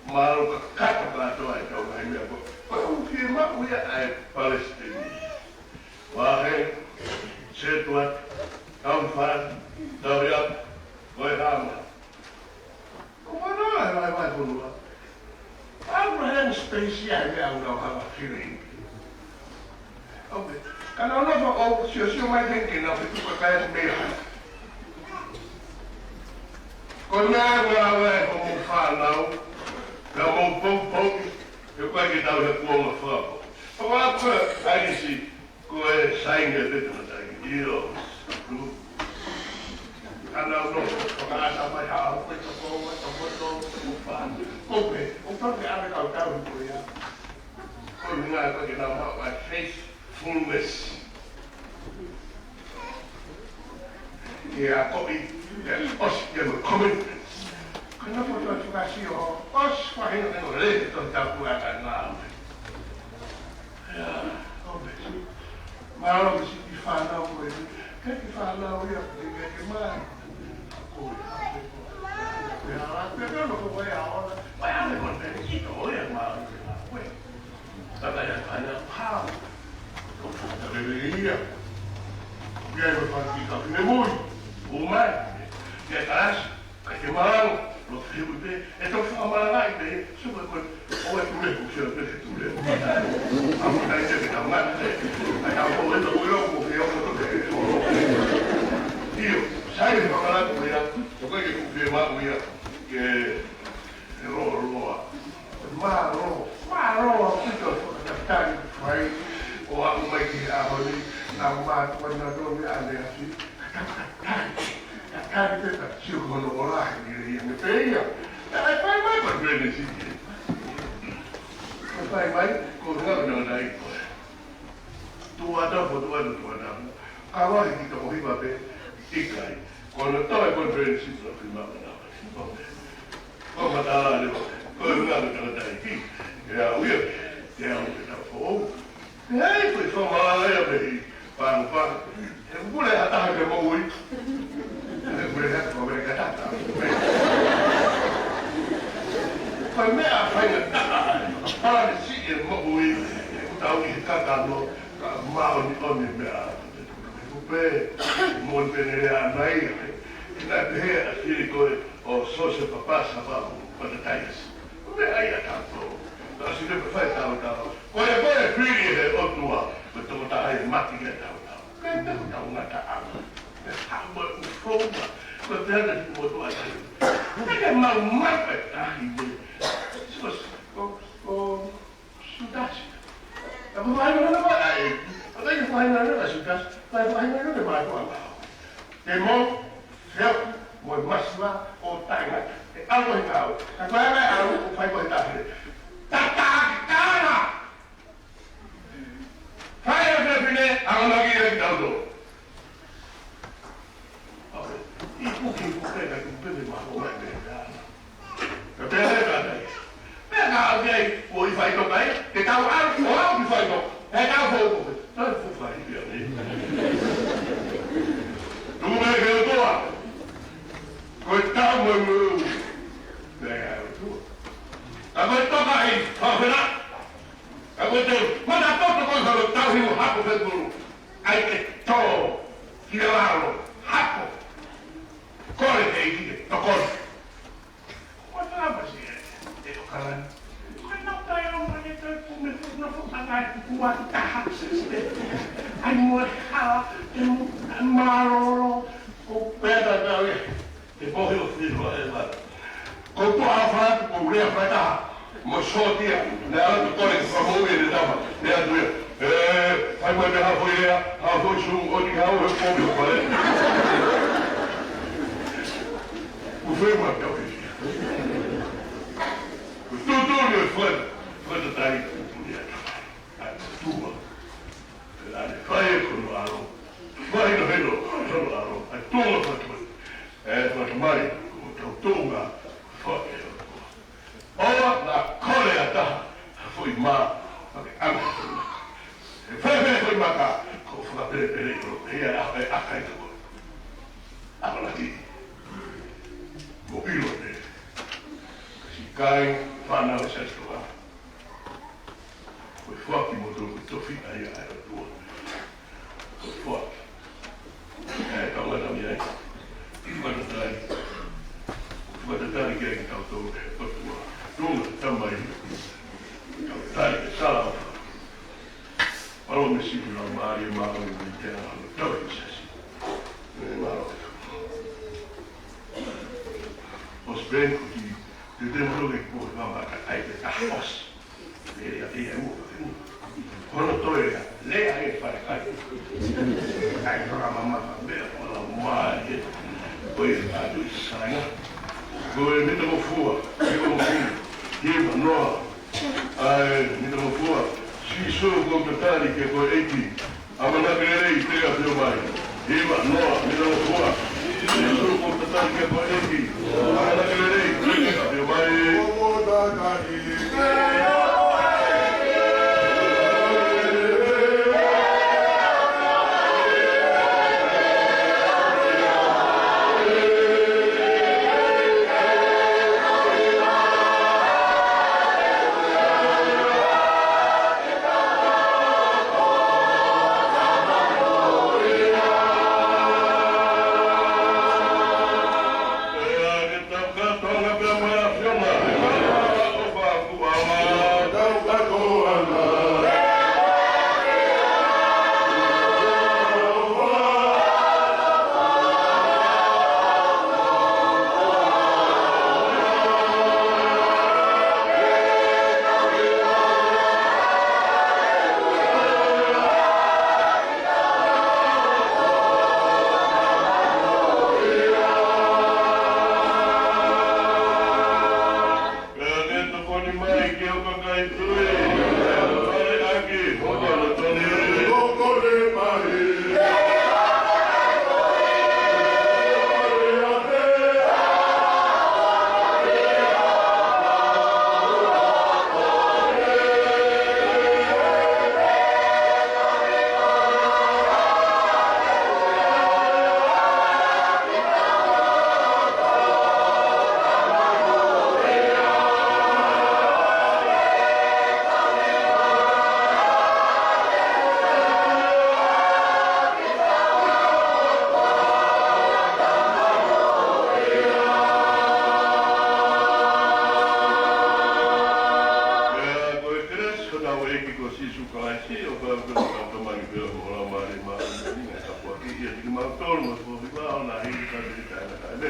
Mālō ka kata kātoa e tau ngaahi meʻa ko. Ko e ʻoku fiemaʻu ia ʻa e palesiteni. Vahe, setuat, kaunifale, tauria, ko e hama. Ko e fānau ʻa e vaivai fonua. Abraham Space ia he meʻa ʻoku nau hanga feeling. Okay. Ka nau nofo ʻo siosio mai ke nau fetuku kai atu mei ai. Ko e meʻa ʻoku lava ʻe hoʻomou fānau, ka mou poupou, he ʻoku ʻikai ke tau he kuonga fakapoʻuli. Ko e ʻaku ʻa ʻAisi, ko e saini ʻa e pepe na tai. ʻIo. Ka nau nofo, fakaʻata mai ha ʻaho, ko e toko, ko e toko, toko, toko, fā. Ko pē, ʻoku tau ke ʻave kau tau ko ia. Ko e ʻuhinga ko ē ke nau maʻu ʻa e faithfulness. Ke akoʻi, ke ʻosi, ke mo commitment. Ko e nofo ʻo e fakasio, ʻosi, faʻahinga, ke mo lele, to tapu ʻa ka ngā. Ia, ʻo pē. Mālō ki siʻi fānau ko ē. Ke ki fānau ia, ke, ke, ke mai. Ko e, ko e, ko e, ko e, ko e, ko e, ko e, ko e, ko e, mālō ki fānau ko ē. Tata ia, tata ia, pau. Tata ia, ia. Ia, ia, fānau ka fine mui. ʻO mai. Ia, kalasi. Ka ke mālō, lo te hiu te, e tau fakamālō i te, so ko ko, ʻo e tule, ko sia te tule. ʻA mo kai te ke tau ngā te, ʻa tau ko e tau ilo, ko ke o ko te. ʻIo, sai e fakalatu ia, ko koe ke kuke maʻu ia, ke, Lōloa. Mālō, mālō ʻaupito e fakatalitali kuo fai ʻo aʻu mai ki he ʻaho ni, naʻa mātuʻa naʻa tau ʻi ʻaneafi, ka tau tatali, tatali pē ka sio ki hono ola he lelei ange pē ia. Naʻe fai mai ko Venesi. Naʻe fai mai, ko e ngaahi nau nai ko e. Tuʻa tapu, tuʻa tapu, tuʻa tapu. Ka wahi ki toko hiva pē, ʻikai. Ko hono toe ko Venesi, ko e fima mana. Ko matala leo, ko e ngaahi tangataʻeiki. ʻE au ia, ʻe au ke tau foʻou. ʻE ai, ko e fakamalanga ia mei Pangupangu. ʻE mule ha taha ke moʻui. ʻE mule ha taha ke moʻui. Ko e meʻa faingataʻa, palani siʻi e moʻui, ʻe kutau ʻi he kakano, ka māʻoniʻoni meʻa. Kupe, mo pene lea mai, ʻe, ʻe na pehē ʻa Fili ko e ʻo Sose Papasa pa Patataiasi. Ko e meʻa ia tautolu. Ka sio pē fai tautolu. Ko e, ko e Fili he ʻOtua, ko e tokotaha ia mati ia tautolu. Ko e tautolu ngataʻanga. ʻE haʻu mo e ʻufouna. Ko e pehē ʻa e motuʻa tahi. ʻE ke mau maka tahi ne. Sio, ko, ko, Sutasi. Ka ko e vahaʻa naʻe ʻai. Ka ko e vahaʻa naʻe ʻai Sutasi. Ka ko e vahaʻa naʻe ʻai mātuʻa. Te mo, feo, mo e masiva ʻo taʻengata. ʻE ʻalu he kau. Ka ko e ʻalu ʻo fai ko e tahi. Tata ki tana. Fai e fefine, ʻamanaki ia ki tautolu. ʻIo, ʻi kuki, kuki, ka kuki, kuki, ma ko mai me ka. Ka pehē ka tai. Pea ka au ki ai, ʻo ʻi faʻitoka ai, ke tau ʻalu, ʻo aʻu ki faʻitoka. He tau fou ko. Tau fou fai pia ni. Tuku mai ke o toa. Ko e tau mai mo. Pea ka o toa. Ka ko e toka ai, fafena. Ka ko e te, mata toto ko e tau hi mo hapo fekuru. ʻAi ke tō ki lalo, hapo. Kole ke ʻEiki ke tokoni. Ko e tala masi e, e ʻo Kalani. Ko e nau tae o mane toi kume fu, nofo ʻanai kua ki taha. ʻAi mo e hala, e mo, mālōlō, ko peta tau e. Te pohi o fino e ma. Ko tua afa, ko lea fata. Mo sotia. Ne ala tu kole ka mo e le tama. Ne atu ia. E, fai mai me ha foʻi lea, ha foʻi su, o ni ha o he pomi o pale. Ku fai mai tau e. Ku tutu ni e fai. Fai ta tai. Ia. Ai, tua. Lale, fai e kono alo. Fai no heno, kono alo. Ai, tua, fai, fai. E, fai, mai, ko tau tonga, fai, e, ʻoua, na kole ʻa taha, foʻi mā, fai, anga, e, fai, fai, foʻi maka, ko fakapelepele, ko, e, a, e, a, kai, ko. ʻAmanaki. Mo ʻilo, e. Siʻi kāinga, fānau, e, sa, toa. Ko e foaki mo tō ko e tofiʻa ia ʻa e ʻOtua. Ko e foaki. ʻE, kau ngata mi ai. Fakatatali. Fakatatali ki ai ki tautolu ʻe he ʻOtua. Tuʻunga Tamai. Tau tali ke sala. Palo me siku na mari e mālō i te ana tau i sasi. Me mālō. Os ben kuti. Te te maro ke ko e mama ka ai te ka os. Lea ia ua. Kono toe ia, lea e fale kai. Kai faka mama ka mea ko la mai e. Ko e atu i saina. Ko e mita mo fua, mita mo fua. Ia ma noa. Ai, mita mo fua. Sīsū ko tatali ke ko e ʻEiki. ʻAmanaki lelei, pea pio mai. Hiva, noa, mita mo fua. Sīsū ko tatali ke ko e ʻEiki. ʻAmanaki lelei, pea pio mai. Kau tolu mo e fō hiva ʻo na hili ka te tae na kae me.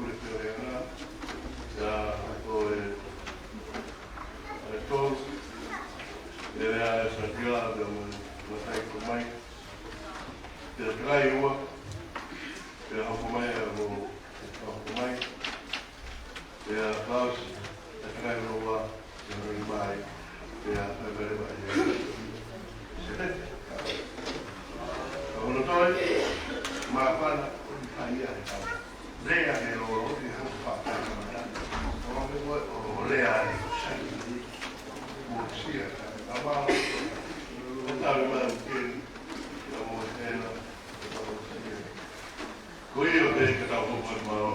pule pē ʻo e anga, ʻa ia ko e, ʻa e tolu, ʻa ia ʻa e Sātiala, pea mo e Mataʻitomaiki, pea Takai ua, pea hoko mai ʻa mo, hoko mai, pea Kalaisi, ʻa Takai ua, pea Noli mai, pea Takai ua, pea Seleti. Ka ʻoku ou toe, māfana, ʻo ni fai ia e tau. Lea ke lolo, ʻi he hau fakakamata. ʻO me koe, ʻo lea ai, sai, ʻo sia, ka mao, ʻo tau mai, ke, ʻo mo tena, ʻo tau sia. Ko ia pē ka tau hoko atu mālō.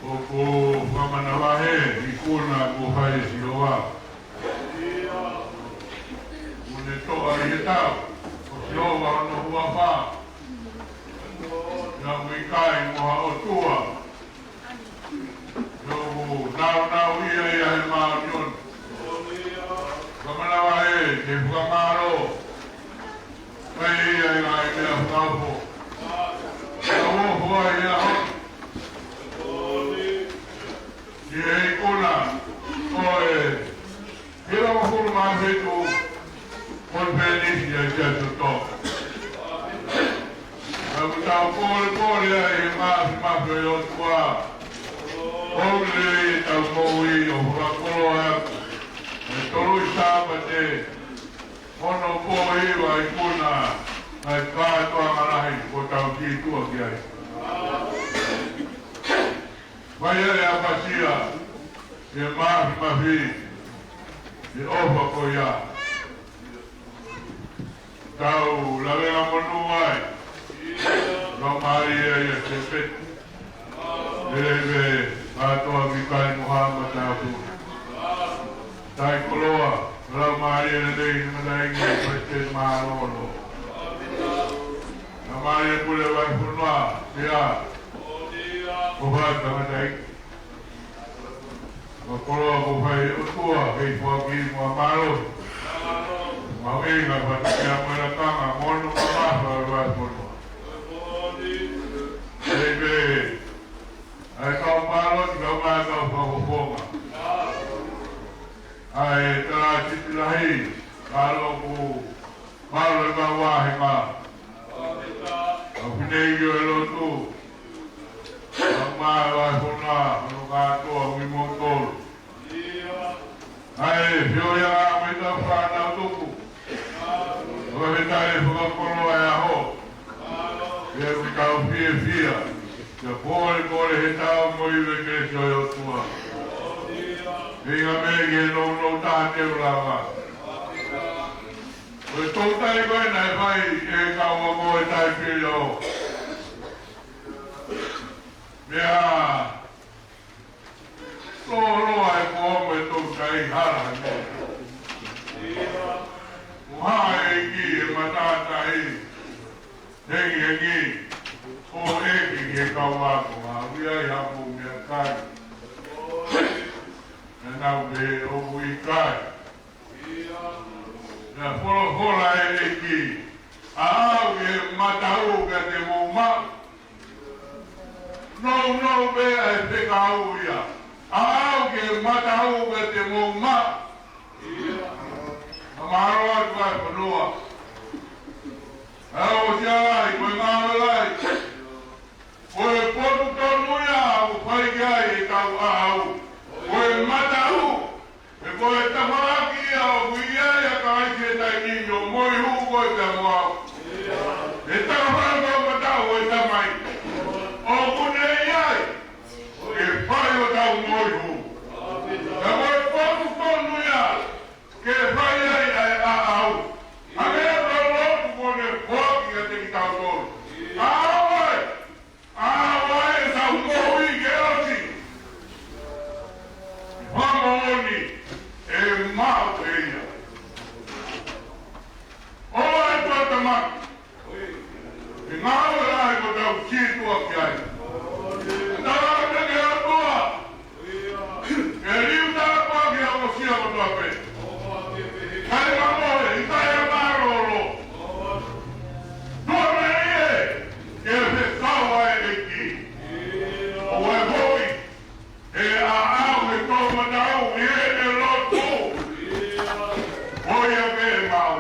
ʻOku fakamanavahē ikuna kuo fai ʻe Sihova. Kuo ne toʻa ʻi he tau ʻo Sihova hono huafa. Naʻa ku ʻikai mo ha ʻotua. Naʻa ku naunau ia ʻi he māʻoniʻoni. Fakamanavahē ke fakamālō. Fai ia ʻi he ngaahi meʻa fakaofo. Ka ʻoku fai ia ho. ʻI he ikuna ʻo e hivangofulu mā fitu konifelenisi ʻa e Siasi ʻo Tonga. Ka ʻoku tau polepole ai he māfimafi ʻo e ʻOtua. ʻOku lelei ʻetau moʻui ʻo fakakoloa ʻaki e tolu Sāpate, hono poʻuli ʻa e ikuna ʻa e kātoanga lahi kuo tau kī tuʻa ki ai. Fai ʻa e ʻapasia he māfimafi he ʻofa ko ia. Tau lavemonū ai. Laumālie ʻa Siaosi Peti. Lelei pē, kātoa ki kai mo ha matāpuna. Tau koloa, Laumālie lelei, ngata i ngai Palesiteni Mālōlō. Laumālie Pule Vahefonua, Sea. ʻO fai tangata i. Mo koloa ko fai ʻOtua, kei foaki mo mālō. Mo e ngaahi fatu kia mo e lakanga, mo hono mamafa ʻo e Vahefonua. Lelei pē, ʻa e kau paloti, kau mai kau fakafofonga. ʻA e Tala Siti Lahi, kalo ku, kalo e kau vahenga. Kau fineʻeiki ʻo e lotu. Kau mai Vahefonua, hono kātoa ʻo kimoutolu. ʻA e feohiʻanga mo e tau fānau tuku. ʻOku ʻikai fakakoloa e ʻaho. ʻOku tau fiefia. Kia polepole he tau mo e kelesi ʻo e ʻOtua. He ʻikai ke nounou taha te u lava. Ko e toutai ko ē naʻe fai ʻe he kau ako e tai pili ʻo. Meʻa Lōloa e kuonga e toutai hala ne. Mo ha ʻEiki e matātahi. Hengihengi. ʻO ʻEiki ke kau ako. Mā ui ai ha mou meʻakai. Naʻa nau pehē ʻoku ʻikai. Naʻe folofola e ʻEiki. ʻAʻau ke mataʻu kiate mou maʻu. Nounou pē ʻa e fekau ia. ʻAʻau ke mataʻu kiate mou maʻu. Ka mālō atu ʻa e fonua. ʻAʻau ʻosi ʻa e lahi, ko e ngāue lahi. Ko e potu tonu ia ʻoku fai ki ai e kau ʻaʻau. Ko e mataʻu. He ko e tafaʻaki ia ʻoku ʻi ai ʻa Kalaisi he taimi ni ʻo moihū koe pea mo au. He tafaʻaki ʻo e mataʻu ʻo e Tamai. ʻOku ne ʻi ai. Ke fai hotau moihū. He ko e potu tonu ia. Ke fai ai ʻa e ʻaʻau. Hangē ko e lotu kuo ne foaki kiate kitautolu. ʻAʻau ē. ʻAʻau ē, tau moʻui ke ʻosi. Fakamoʻoni, ʻe maʻu ʻe ia. ʻOua ʻe tuatamaki. ʻI he ngāue lahi kuo tau kī tuʻa ki ai. Tala atu ki he ʻOtua. Ke liu tāpuaki ʻa e ʻosi kotoa pē. Kae mamoe, ʻikai ha mālōlō. Tuʻa mei ai ē, ke fekau ʻa e ʻEiki. ʻO e hoi, ʻe ʻaʻau he toʻomataʻu ʻi heʻene lotu. ʻOku ʻikai ke maʻu.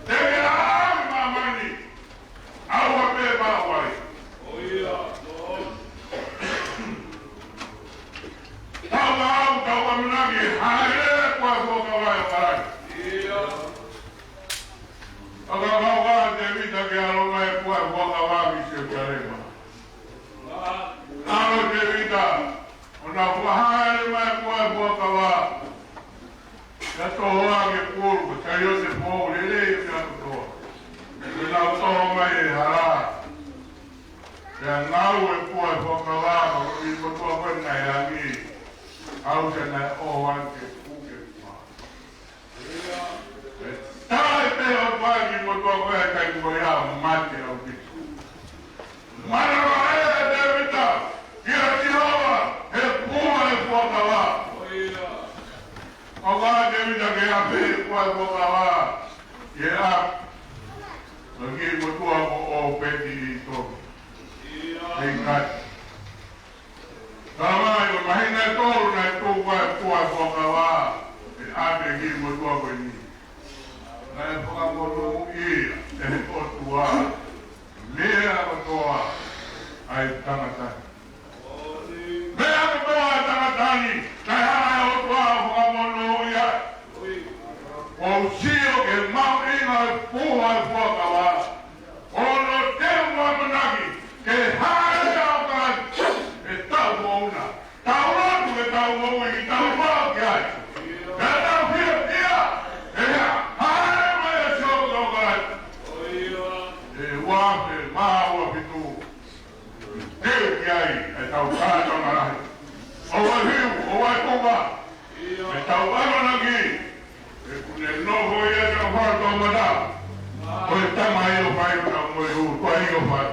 Te ke ʻaʻau ʻi māmani. ʻAua pē maʻu ai. Tau ʻaʻau, tau ʻamanaki, hāʻele kuo fuakava ʻi ʻAokalani. Fakakaukau ʻa Tēvita ke ʻalu mai kuo fuakava ʻi Selusalema. Ka fakahā mai kuo ʻi ai e fuakava. Ka toho ake pulu, ko Saiote Pou, lelei ʻa e meʻa kotoa. Pea nau toho mai e hala. Pea ngāue kuo ʻi ai e fuakava, ka ko e kiʻi motuʻa ko ē naʻe ʻi langi. ʻAuta naʻe ʻoho ʻo ke puke pua. Taʻe pehē ʻo paki mo tuʻa ko ē kai mo ia mate ʻaupito. Manavaʻofa ʻa Tēvita kia Sihova he pua e fuakava. ʻOku ʻa Tēvita ke ʻave e pua e fuakava. Ia. Lagi mo tuʻa ko ʻOpeti ʻi Tomi. Hei kai. Tala mai ko e māhina ʻe tolu naʻe tuku ai e pua e fuakava, ʻe ʻave ki he motuʻa ko eni. Naʻe fakamonūʻia ʻe he ʻOtua meʻa kotoa ʻa e tangata ni. Meʻa kotoa ʻa e tangata ni, naʻe hanga ʻe he ʻOtua ʻo fakamonūʻia. ʻOku ou sio ki he mahuʻinga ʻo e pua e fuakava. ʻO ne teu mo ʻamanaki ke hā e ʻaoka ʻe tau moʻui na. Tau lotu ke tau moʻui, ke tau moʻui ki ai. Pea tau fiefia, ʻe hā, hā mai ʻa e sioka ʻaoka. ʻE ua pe mā ua fitu. Teu ki ai, ʻe tau kātoa lahi. ʻOua hiu, ʻoua kuka. ʻE tau ʻamanaki. ʻE kune nofo ia ka fai tau mata. Ko e tama ʻi ʻo fai ka mo e u, ko e ʻi ʻo fai.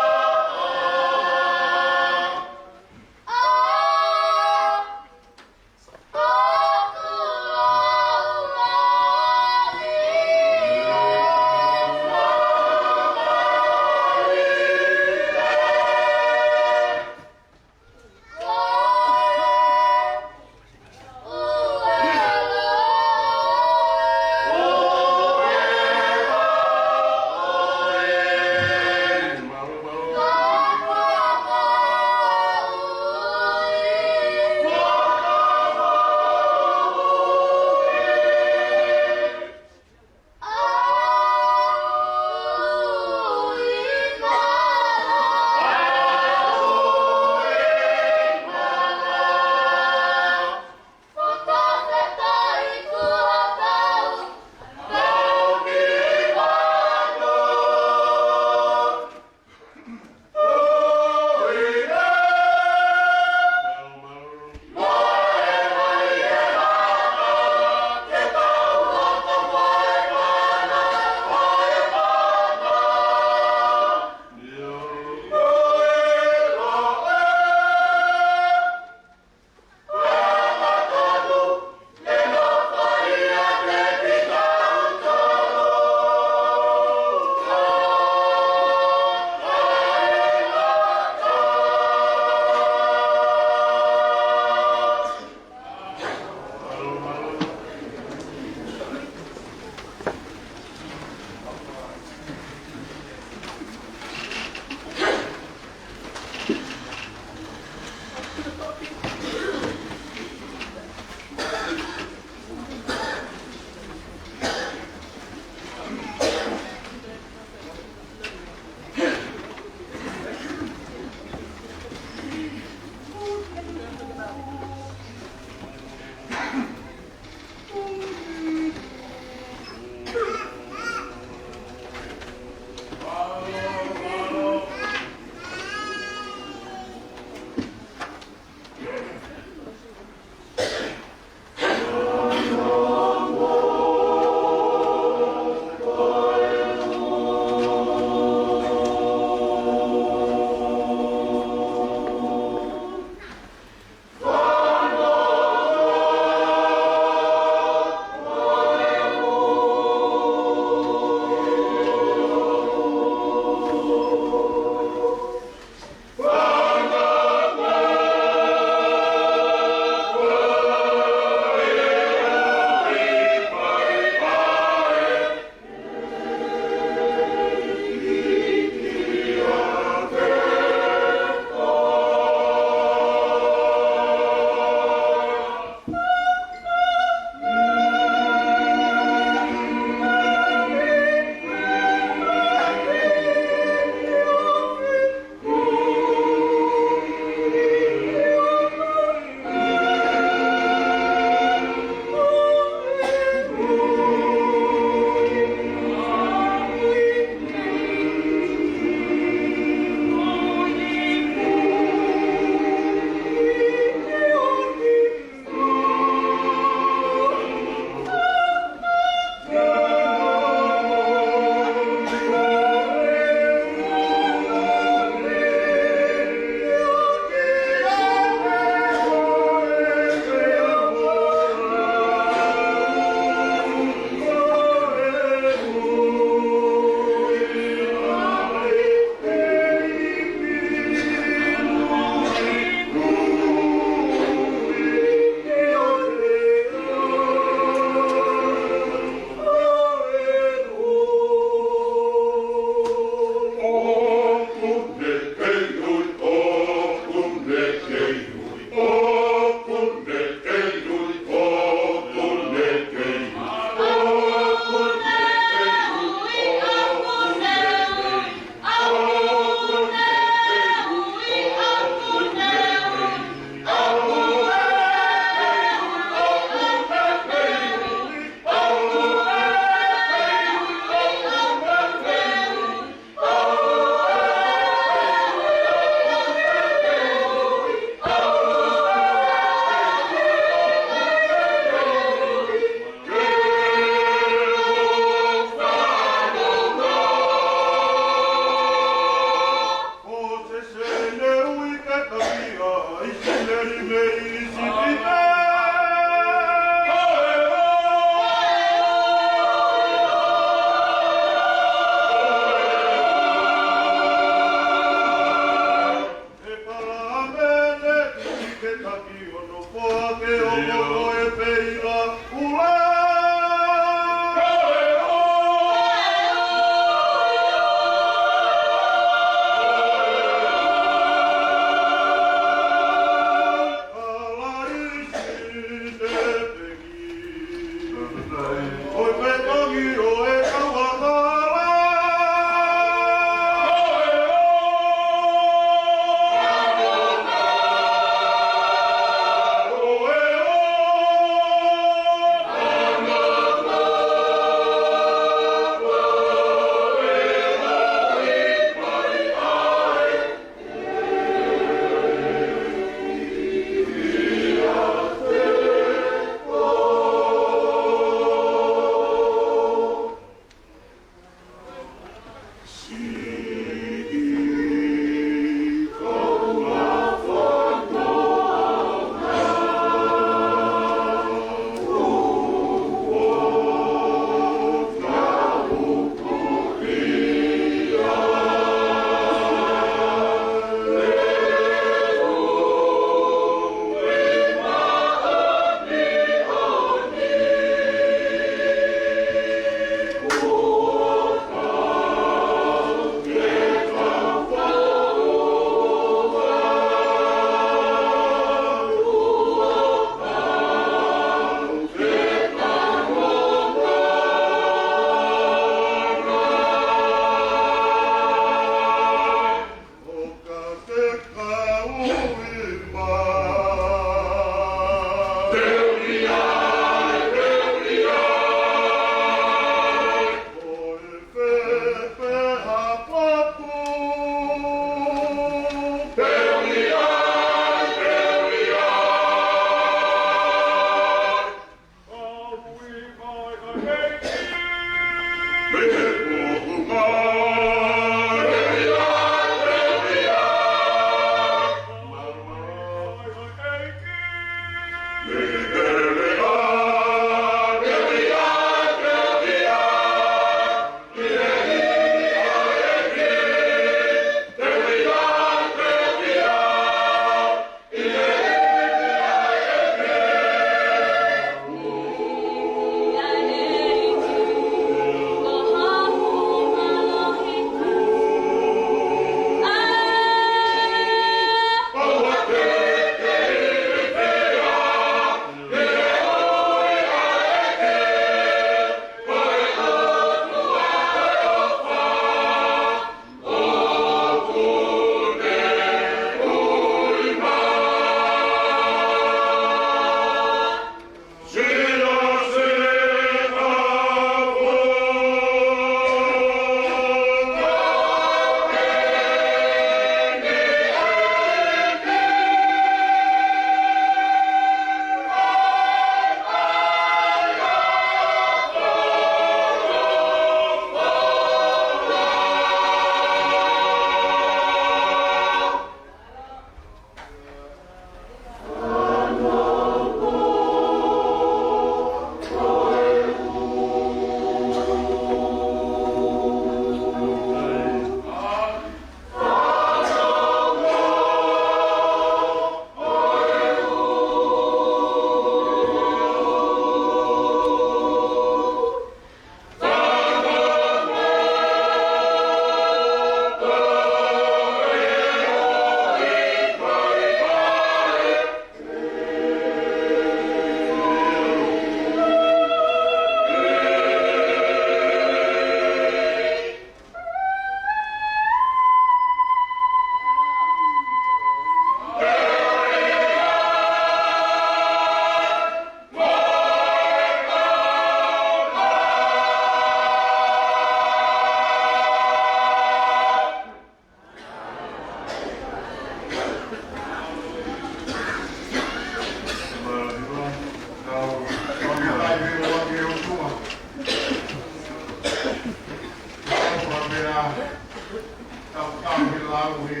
Tau kau he lau he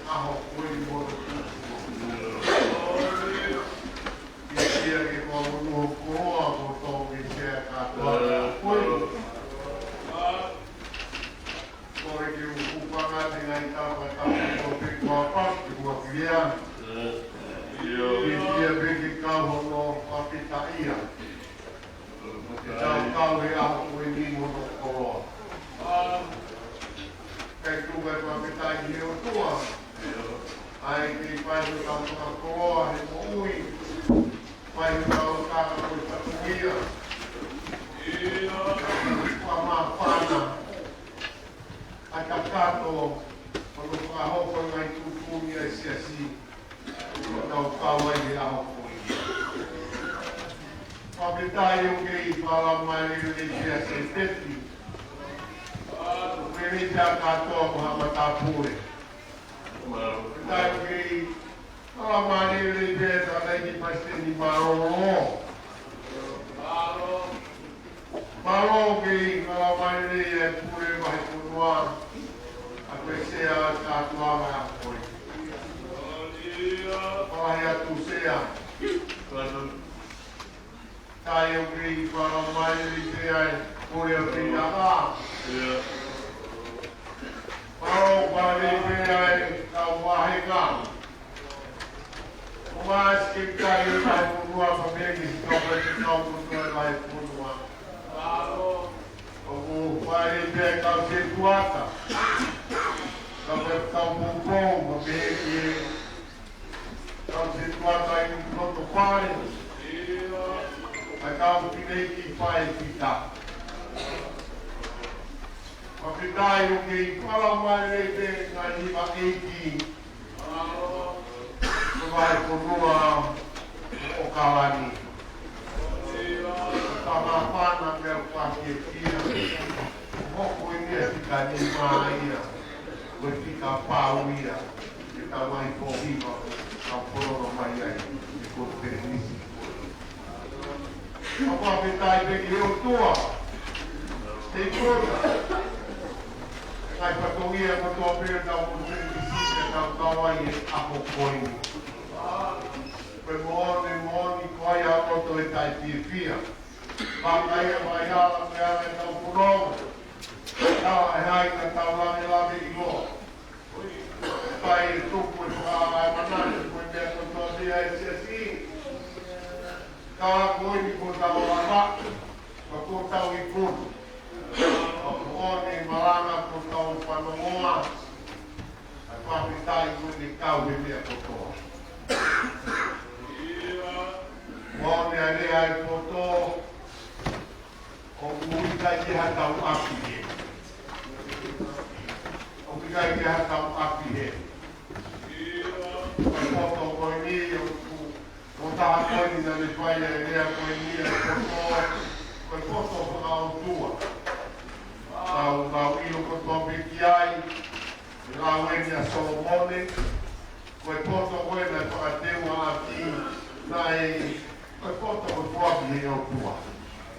ʻaho ko eni mo e tuʻu. Kiʻi sia ke kau monū ho koloa, ko tau ke sea kātoa ko eni. Kole ke u hūfanga he ngaahi tapa tau ko pe kua pasi kua kia. Kiʻi sia pē ke kau hono fakafetaʻia. Ke tau kau he ʻaho ko eni mo hono koloa. Kae tuku ke fakafetaʻi ki he ʻOtua. ʻA ia ʻoku fai hotau fakakoloa he moʻui. Fai hotau kaka ko e fatongia. Fakamāfana ʻa e kakato, hono fakahoko e ngaahi tuʻutuʻuni ʻa e siasi. Tau kau ai he ʻaho ko eni. Fakafetaʻi ʻoku kei fakalaumālie lelei pē ʻa Sēpeti. Lelei pē ʻa kātoa mo ha matāpule. Fakafetaʻi ʻoku kei fakalaumālie lelei pē ʻa e Tangataʻeiki Palesiteni Mālōlō. Mālō ʻoku kei fakalaumālie lelei ʻa e pule vahefonua, ʻa ko e sea kātoanga ko ē. Fakalahi atu sea. Fakafetaʻi ʻoku kei fakalaumālie lelei pē ʻa e pule ʻa e feiā. Mālō ʻoku fakalaumālie lelei pē ʻa e kau vāhenga. ʻOku ʻasi ke kai e vahefonua, pea pehē ki he kau pē kau kotoa e vahefonua. ʻOku fai pē kau setuata. Kau pē kau poupou, pea pehē ki he kau setuata ʻi loto fale. ʻA e kau fineʻeiki fai fita. Fakafetaʻi ʻoku kei fakalaumālie lelei pē ngaahi hiva ʻeiki. Ko e vahefonua ʻo ʻAokalani. Fakamāfana pea fakafetaʻi. Hoko eni ʻa e fika nima ia. Ko e fika pau ia. Ke tau mai ko hiva. Tau fononga mai ai. Ke ko te nisi. Fakafetaʻi pē ki he ʻOtua. He ʻOtua. Ngaahi fatongia kotoa pē tau ko te nisi ke tau kau ai he ʻaho ko eni. Ko e moʻoni, moʻoni ko ia ʻa e ʻOtua ʻoku taʻefiefia. Vakai ʻa e ʻaho ko ia ʻoku tau fononga. Tau ʻai ʻa e tau lavelave ʻiloa. Kae tuku e fakaʻamanaki manatu ko e meʻa kotoa pē ʻa e siasi. Ka ko eni ko hotau lava, ka ko hotau ikuna. Ka ko ʻene malanga ko hotau fanongoa. Ka fakafetaʻi ko ʻene kau he meʻa kotoa. Ko ʻene ʻai ʻa e poto, ʻoku ʻikai ke ha tau ʻapi he. ʻOku ʻikai ke ha tau ʻapi he. Ko e poto ko eni, ʻoku, ko e taha ko eni naʻa ne fai ʻa e lea ko eni, ʻa e poto, ko e poto fakaʻotua. Tau, tau ʻilo kotoa pē ki ai, ʻe lau eni ʻa Solomone, ko e poto ko ē naʻe fakateuʻaki, naʻe, ko e poto ko e foaki ʻe he ʻOtua.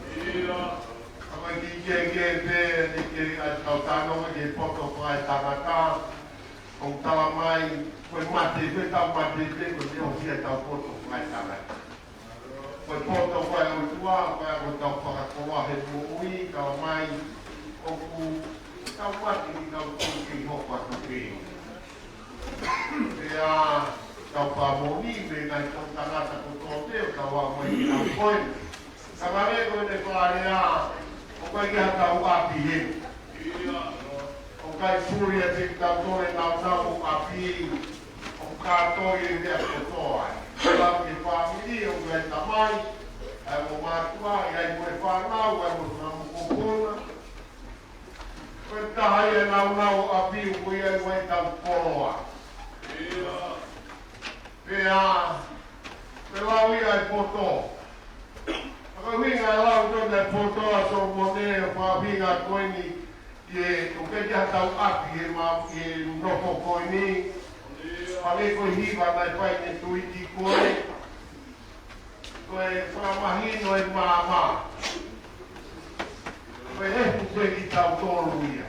ʻA ia ko e kiʻi kehekehe pē, ʻi he ʻai ʻetau talanoa ki he poto fakaetangata, ʻoku tala mai, ko e mate, ko e tau mate pē, ko e ʻosi ʻetau poto fakaetangata. Ko e poto ko ē ʻa e ʻOtua, ko e ʻa hotau fakakoloa he moʻui, tala mai, ʻoku tau mate ʻi heʻetau tui kei hoko atu pē. Pea tau fakamoʻoni, mei he ngaahi toʻutangata kotoa pē, ʻoku tau aʻu mai ki he ʻaho ko eni. Ka naʻe ko ʻene fakalea, ʻoku ʻikai ke ha tau ʻapi he. ʻOku ʻikai suli ʻa kitautolu ʻe naunau ʻo ʻapi, ʻoku kātoi ʻa e meʻa kotoa ai. Lau ki he fāmili, ʻoku ʻi ai e tamai, ʻa e ongo mātuʻa, ʻi ai mo e fānau, ʻi ai mo e fanga mokopuna. Ko e taha ia ʻe naunau ʻo ʻapi, ʻoku ʻi ai mo ʻetau koloa. Pea, pea lau ia ʻa e poto. Ka ko e ʻuhinga ʻa e lau ko eni ʻa e poto ʻa Solomone, ʻa e ʻuhinga ko eni, ʻi he, ʻoku ʻikai ke ha tau ʻapi he ma, ʻi he nofo ko eni. Pea ko e hiva naʻe fai ʻe he tuiti ko ē. Ko e fakamahino e maama. Ko e efu pē kitautolu ia.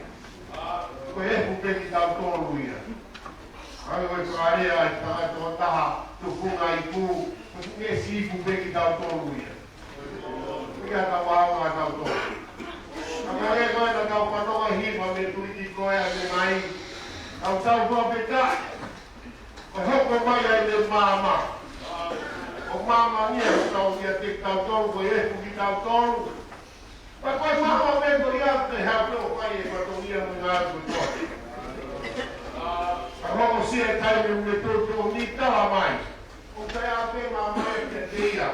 ʻa e tangata ʻo taha tufunga ipu, ko e siʻi ipu pē kitautolu ia. Ko ia tau ʻaonga tautolu. Ka ka leva na tau fanongo hiva mei he tuliki ko ē ʻa e mai. Tau tau fakafetaʻi. Ko e hoko mai ʻa e maama. Ko e maama ni ʻa e tau ia te tautolu, ko e efu kitautolu. Pea ko e maama pē ko ia te hau pē ʻo fai e fatongia mo e ngaahi kotoa. Ka hoko sia e taimi mo e tōtō ni tala mai. ʻOku ʻikai ʻa pē maama ia kiate ia.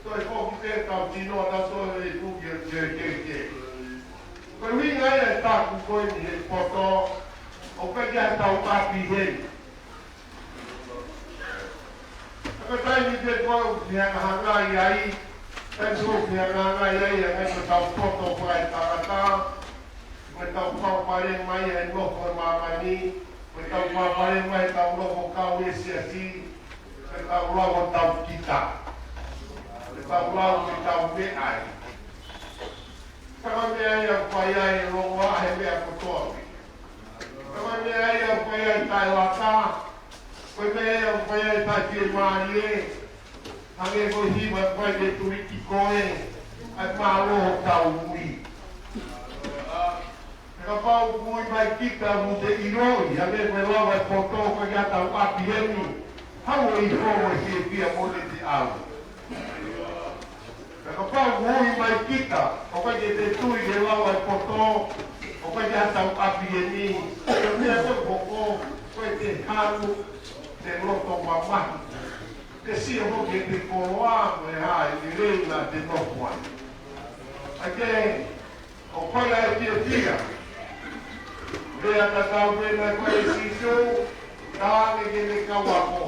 Toe foki pē tau tino ʻa tau toe e kuki ʻa te ke ke. Ko e ʻuhinga ia e taku ko eni he poto. ʻOku ʻikai ke tau ʻapi heni. Ka ko e taimi pē ko ē ʻoku te hangahangai ai, taimi ʻoku te hangahangai ai, ʻa e ngaahi ko ʻetau poto fakaetangata, ko ʻetau palopalema ʻi he nofo ʻi māmani, ko ʻetau palopalema ʻi heʻetau nofo kau e siasi, ko ʻetau lau ʻo tau kita, ko ʻetau lau ʻo tau meʻa ai. Ka ko e meʻa ia ʻoku fai ai e longoaʻa he meʻa kotoa pē. Ka ko e meʻa ia ʻoku fai ai taʻelata. Ko e meʻa ia ʻoku fai ai taʻefiemālie. Hangē ko e hiva ʻoku fai ʻe he tuliki ko ē, ʻa e mālō ʻo tau ui. He kapau ʻoku ui mai kita ʻoku te ʻiloʻi, hangē ko e lau ʻa e poto, ʻoku ʻikai ke tau ʻapi heni. Haʻu ʻo ʻi hono fiefia mo e te au. Ka kapau ʻoku ui mai kita, ʻoku ʻikai ke te tui ke lau ʻa e poto, ʻoku ʻikai ke tau ʻapi heni, ko e meʻa ko ē ʻoku hoko, ko e te hanu, te loto mamahi. Te sio hoki he te koloa, mo e hā e lelei naʻa te nofo ai. ʻAi ke, ʻoku ʻikai ke fiefia. Meʻa tatau pē naʻe fai ʻe Sīsū, talaange ki heʻene kau ako.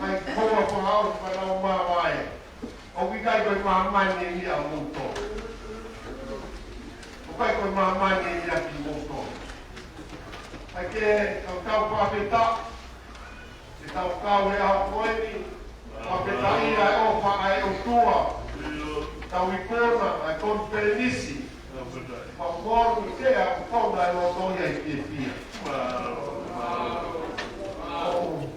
ʻAi koa fakaʻosi fānau māvae. ʻOku ʻikai ko e māmani eni ʻa moutolu. ʻOku ʻikai ko e māmani eni ʻa kimoutolu. ʻAi ke, tau tau fakafetaʻi. Ke tau kau he ʻaho ko eni. Fakafetaʻi ʻa e ʻofa ʻa e ʻOtua. Tau ikuna ʻa e konifelenisi. Fakafetaʻi. Fakafetaʻi ke ʻa e kona e loto ia ʻi he fiefia. ʻOku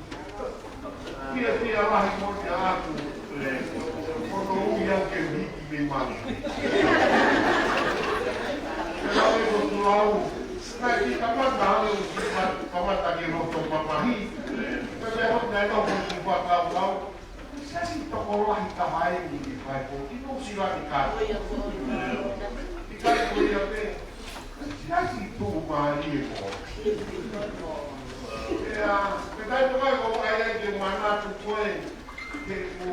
fiefia lahi mo te aku. Ko hono ui au ke u hiki mei manu. Ke lau e ko tu lau. Naʻe ki kamata au, ki kamata ki loto mamahi. Ka mea hoki naʻe tau ko tu fakau lau. Siasi tokolahi ka hae ni ki fai ko ki no sila ni ka. Ki kai ko ia pē. Siasi tuʻumālie ko. ʻIa, me kai to kai ko ai ai ke manatu ko ē, ke ko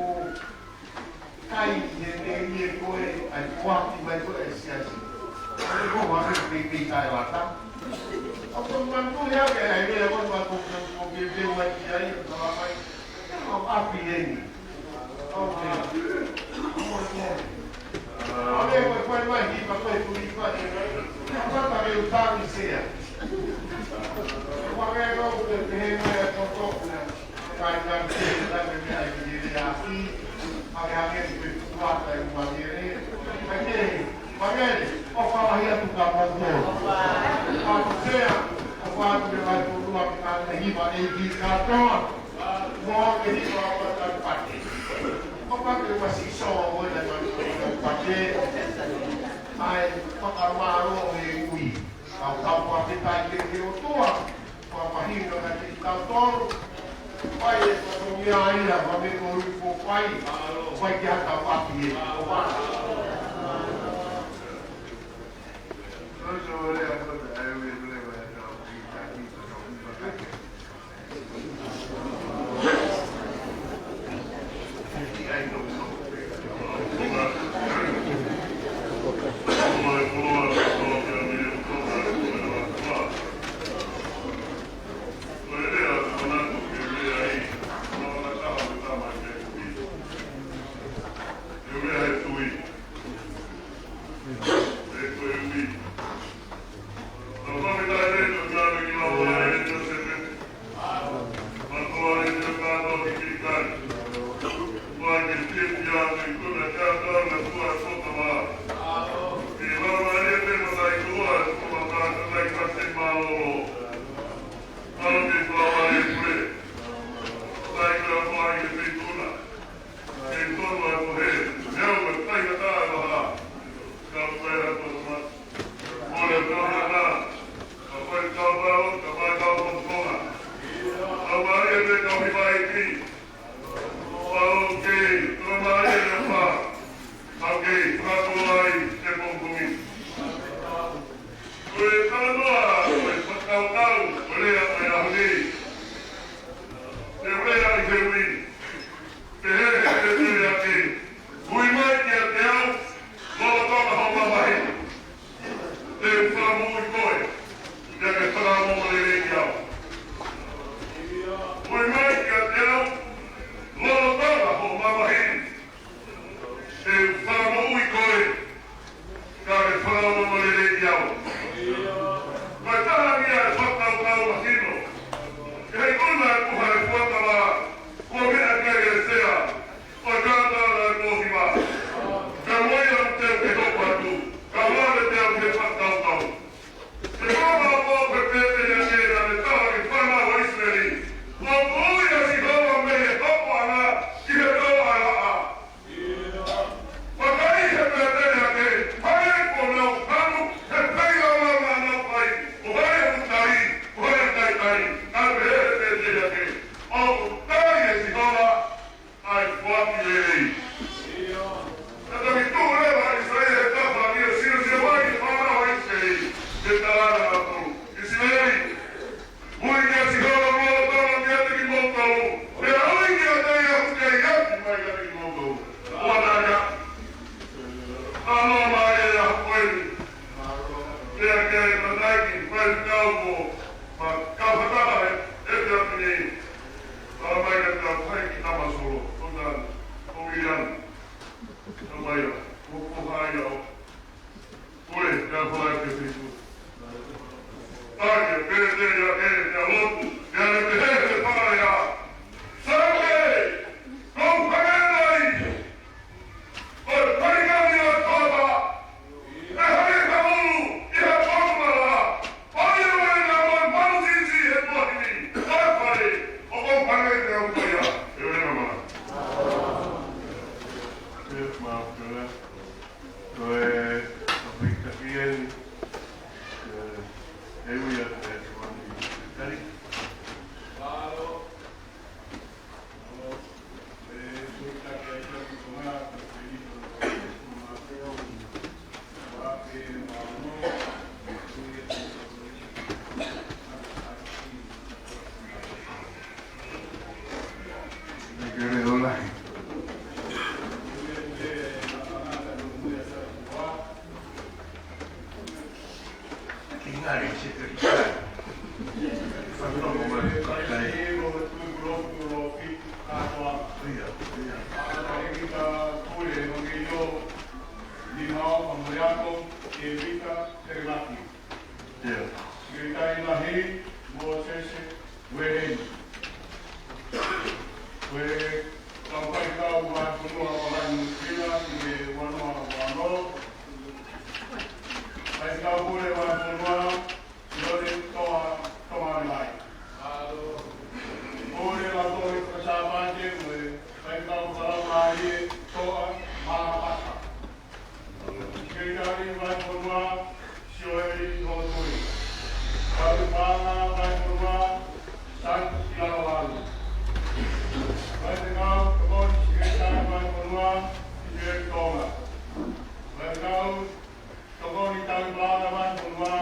kai he ne ie ko ē, ai ko aki mai ko ē siasi. Ai ko ake ke ke kai lata. ʻOku manatu ia ke ai lea ko ma ko ko ke ke mai ki ai, ko mai. ʻApi eni. ʻOku ʻoku ʻoku ʻoku mai hiva ko e tuli fai. Kamata ke u tangi sea. ʻOku ʻoku ʻoku te pehe mai a toko. Kai kai te te te te ai ki te te aki. Ake ake te te kuata i mangere. Kai te. Pangele, ʻofa lahi atu kia kimoutolu. Atu sea, ʻofa atu ke vai tōnua ke ka ne hiva e ki katoa. Mo ke hiva ʻo ka pate. ʻOfa ke masiso ʻo e na ka pate. ʻAi, fakamālō e ui. Tau tau fakafetaʻi ki he ʻOtua. Fakamahino na ki tautolu. Fai e fatongia ia, ma me ko ui ko fai. Fai ki ha tau ʻapi e. Kau mo ma kau hataha e, e pia pini. Ala mai ka tau hai ki Tamasolo, ko Tan, ko Vilian. Ka mai a, ko ko hai au. Ue, ka ko hai ke fitu. Ai, e pē te ia e, ia lotu, ia le pehē te pā ia. Sake, ko hangē nai. Ia. Sekelitali Lahi, Mōsese Ueleni. Ko e kau faifekau vahefonua ʻo Niu Sila, ki he ua noa ua ono. Faifekau Pule vahefonua, Sione Toa Tomamelai. Pule Lautohi Fakasāpate, mo e faifekau fakalaumālie Toa Malapata. Sekelitali vahefonua, Sioeli Hotui. Kau paʻanga vahefonua, Sani Kilaualu. Faifekau tokoni sekelitali vahefonua, Sioeli Tonga. Faifekau tokoni tauhi paʻanga vahefonua,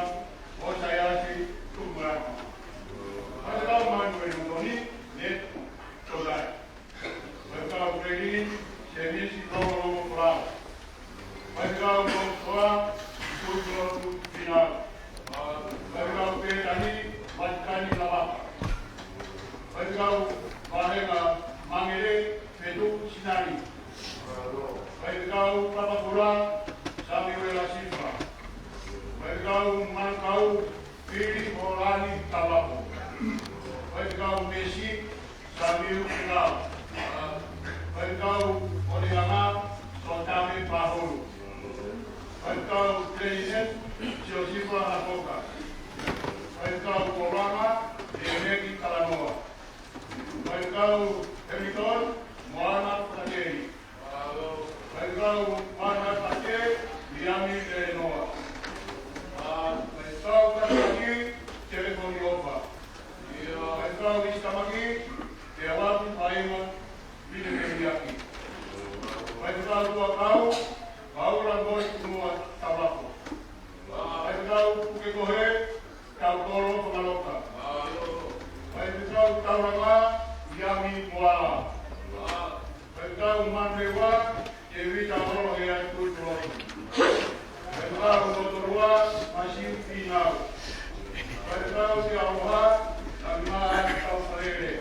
Hosaiasi Tukumaʻa. Faifekau Manueli Toni, ne Totai. Faifekau Kelly, Semisi Longolongo Kolao. Faifekau Lotoa, Tutulotu Pinau. Faifekau Petani, Matikani Lavaka. Faifekau Vahenga Mangele, Fetuku Sinani. Faifekau Papakura, Samiuela Sifa. Faifekau Manukau, Pili Holani Tauapo. Faifekau Mesi, Samiu Kekau. Faifekau Olengana, Sotame Paholu. Faifekau President, Siosifa Hakoka. Faifekau Kolanga, Emeki Kalanoa. Faifekau Hamilton, Moana Fakateli. Faifekau Moana Fakateli, Liami Lenoa. Faifekau Kalaki, Telefoni Ofa. Faifekau Isitamaki, Teawatu Faima, Vile Kemiaki. Faifekau Tuakau, Paula Ngoi Kunua Tauapo. Faifekau Pukekohe, Tautolo Fangaloka. Faifekau Taulanga, Iami Moala. Faifekau Manurewa, Tevita Olohea Tutulotu. Faifekau Totolua, Masiu Pinau. Faifekau Siaoha, Tamimana Tausalele.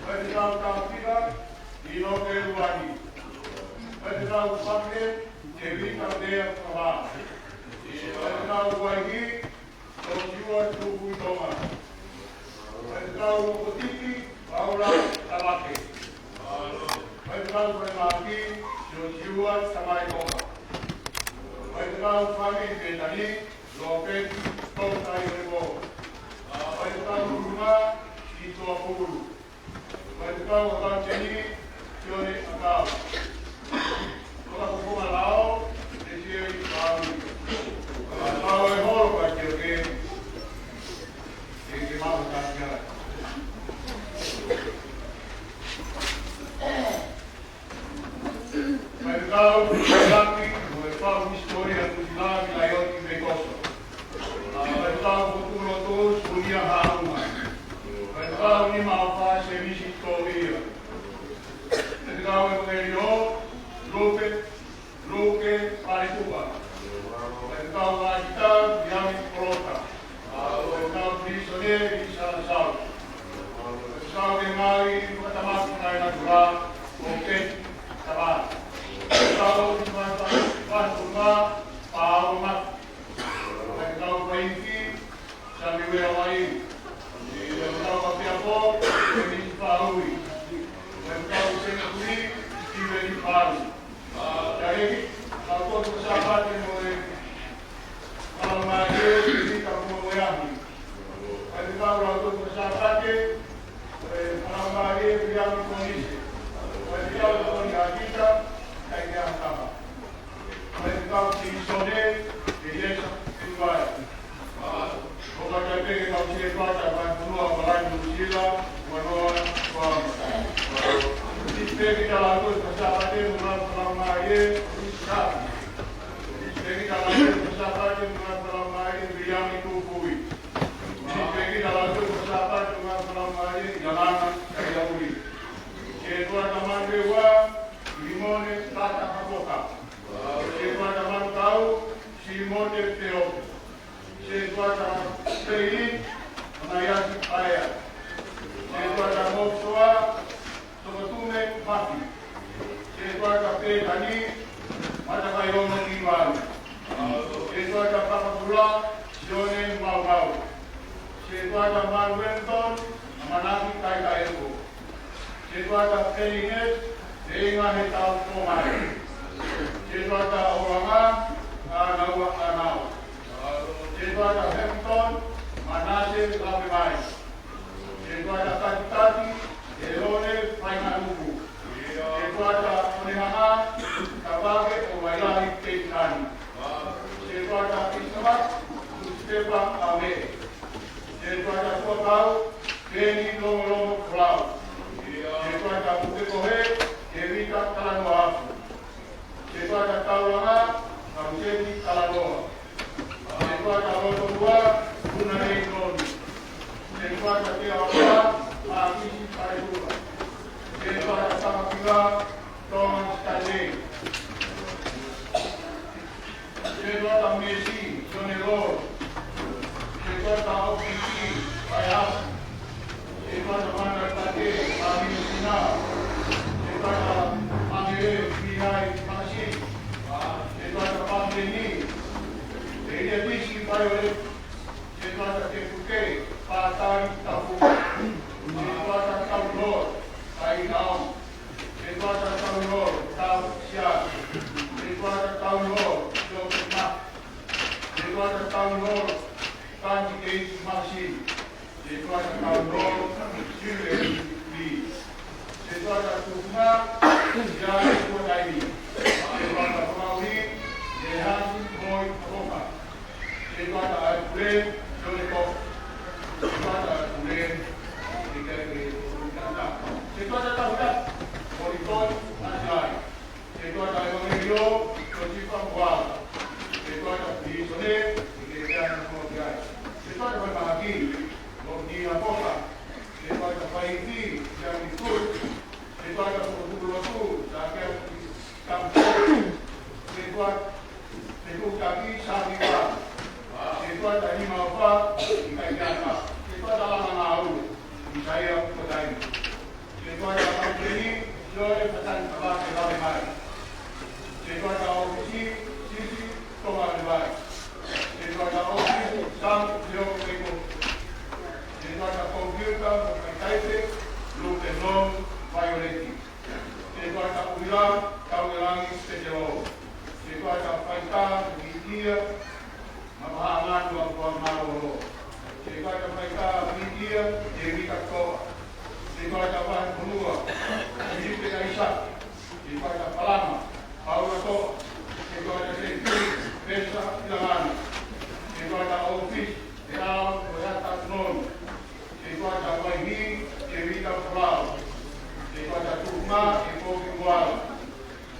Faifekau Tafika, Inoke Luani. Faifekau Pake, Tevita Tea Kava. Faifekau Waihi, Siosiua Tukuitoma. Faifekau Okotiki, Paula Tamake. Faifekau Faimaki, Siosiua Tamaikoka. Faifekau Fami Petani, Lopeti Tokai Revo. Faifekau Luma, Sitoa Pulu. Faifekau Akateni, Sione Akau. Toka Kukunga Lao, Lesieli Pauli. Lao e holo pa tioke. Ke ke mau katia. Faifekau, Faifekau, mo e fau hisitōlia Nuʻu Sila, Milaioti Meikoso. Faifekau Fotulotu, Sunia Hauma. Faifekau Nimaofa, Semisi Tovia. Faifekau Evangelio, Lupe, Luke Palikupa. Faifekau Akita, Iami Kolota. Hawaii. Ia, ʻoku tau ʻapiako, ʻe Misi Faui. ʻOku tau senituli, ʻi Venifalu. Ia, ʻe, ʻa ko tu Sāpate mo e, ʻa mai e, ʻi ka mo e ahi. ʻOku tau lau tu Sāpate, ʻe, ʻa mai e, Viliami Konise. ʻOku tau lau ni a kita, kai ke a kama. Mai kau ki Sone, ʻe Iesa, ʻe Tuai. ʻOku tau pehē kau Sētuata, mai Fonua, Palani, Nuʻusila, Vanoa, Tuama. Tisi pē kita lau ko Sāpate, mo nau Fonua mai ē, Sāpate. Tisi pē kita lau ko Sāpate, mo nau Fonua mai ē, Viliami Tupui. Tisi pē kita lau ko Sāpate, mo nau Fonua mai ē, Ialana, Kaiauli. Sētuata Manurewa, Limone, Tata Hapoka. Sētuata Manukau, Simote Peope. Sētuata Peini, Anaiasi Paea. Sētuata Mosoa, Tokotume Mafi. Sētuata Petani, Matakaiono Kivalu. Sētuata Papakula, Sione Maumau. Sētuata Manueliton, Amanaki Kaikaeko. Sētuata Peinet, Veinga he Tau Pomai. Sētuata Olanga, Anaua Anau. Sētuata Hemington, Manase Lavemai. Sētuata Katikati, Elone Fainganuku. Sētuata Onehanga, Tavake ʻo Vailahi Peitani. Sētuata Isamaki, Tusipepa Ame. Sētuata Tuakau, Peni Longolongo Folau. Sētuata Pukekohe, Tēvita Talanoa Afu. Sētuata Taulanga, Maluseti Talanoa. Sētuata Lotoʻua, Luna Leitoni. Sētuata Teaola, Mākisi Paeua. Sētuata Tamakila, Thomas Kalei. Sētuata Mesi, Sione Lolo. Sētuata Okiki, Paeafu. Sētuata Mana Tate, Aminu Sina. Sētuata Angele, Mihai Makasi. Sētuata Pameni, Elia Tisi, Paeole. Sētuata Tepuke, Pātai Tafu. Sētuata Taulolo, Tainao. Sētuata Taulolo, Tausia. Sētuata Taulolo, Joseph Mark. Sētuata Taulolo, Tanti Keisi Makasi. Sētuata Taulolo, Sile Lee. Sētuata Tufunga, Siae Tuataini. Sētuata Fakaʻuli, Lehasi Moi Akoka. Sētuata ʻa e pule, Sione Kofu. Sētuata ʻa e pule, Sētuata Tauta, Molikoi Asiai. Sētuata ʻa e Evangelio, Siosifa Kuala. Sētuata Pisone, Ikekeana Kokiai. Sētuata Faimahaki, Lotini Akoka. Sētuata Faiti, Siani Kut. Sētuata Fokotuʻu Lotu, Sakia Kampo. Sētuata Teku Taki Sakiwa. Sētuata Hima Ofa, Ikaikiaka. Sētuata Langa Ngāue, Isaia Kotai. Sētuata Kapiteni, Sione Fatani Kapake Lave Mai. Sētuata ʻOfisi, Sisi Tonga Levai. Sētuata ʻOfisi, Sam Leo Keiko. Sētuata Kopiuta mo Kaitaipe, Lupe Nong Vaioleti. Sētuata ʻUila, Kauelangi Petelo. Sētuata Faitā, Vitia, Mapahanganu Apuangalolo. Sētuata Faitā, Vitia, Tēvita Koa. Sētuata Vahefonua, Filipe Aisake. Sētuata Palama, Paula Koa. Sētuata Sētuata, Pesa Ilangana. Sētuata ʻOfisi, ʻEau Koeata Nonu. Sētuata Vaihi, Tēvita Folau. Sētuata Tuʻunga, ʻEkovi Kuala.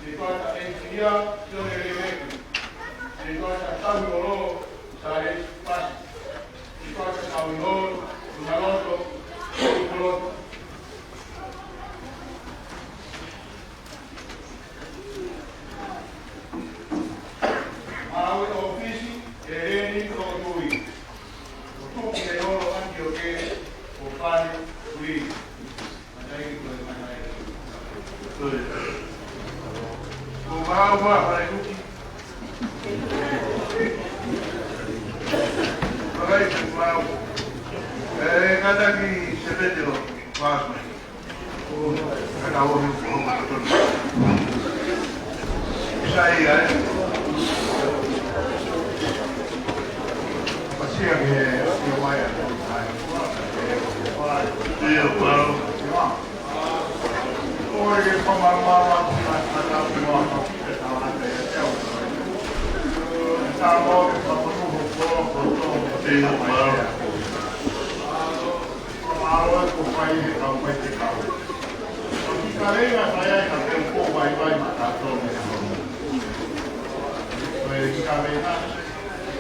Sētuata ʻEnisinia, Sione Leveki. Sētuata Tauholo, Sālesi Pasi. Sētuata Tauholo, Tunaloto, Tunaloto. Maui ʻOfisi, ʻEleni Tokotui. Tuki e lolo anti o ke, ʻo Fale Tui. Matai ki kule matai. Ko mau ma Fale Tuki. Matai ki mau. ʻE, kātaki Sepete ʻo paasi mai. Kātaki ʻo hoko ʻo tonu. Sai, ʻai. Pasia ke ʻio mai ʻa. ʻIo, pau.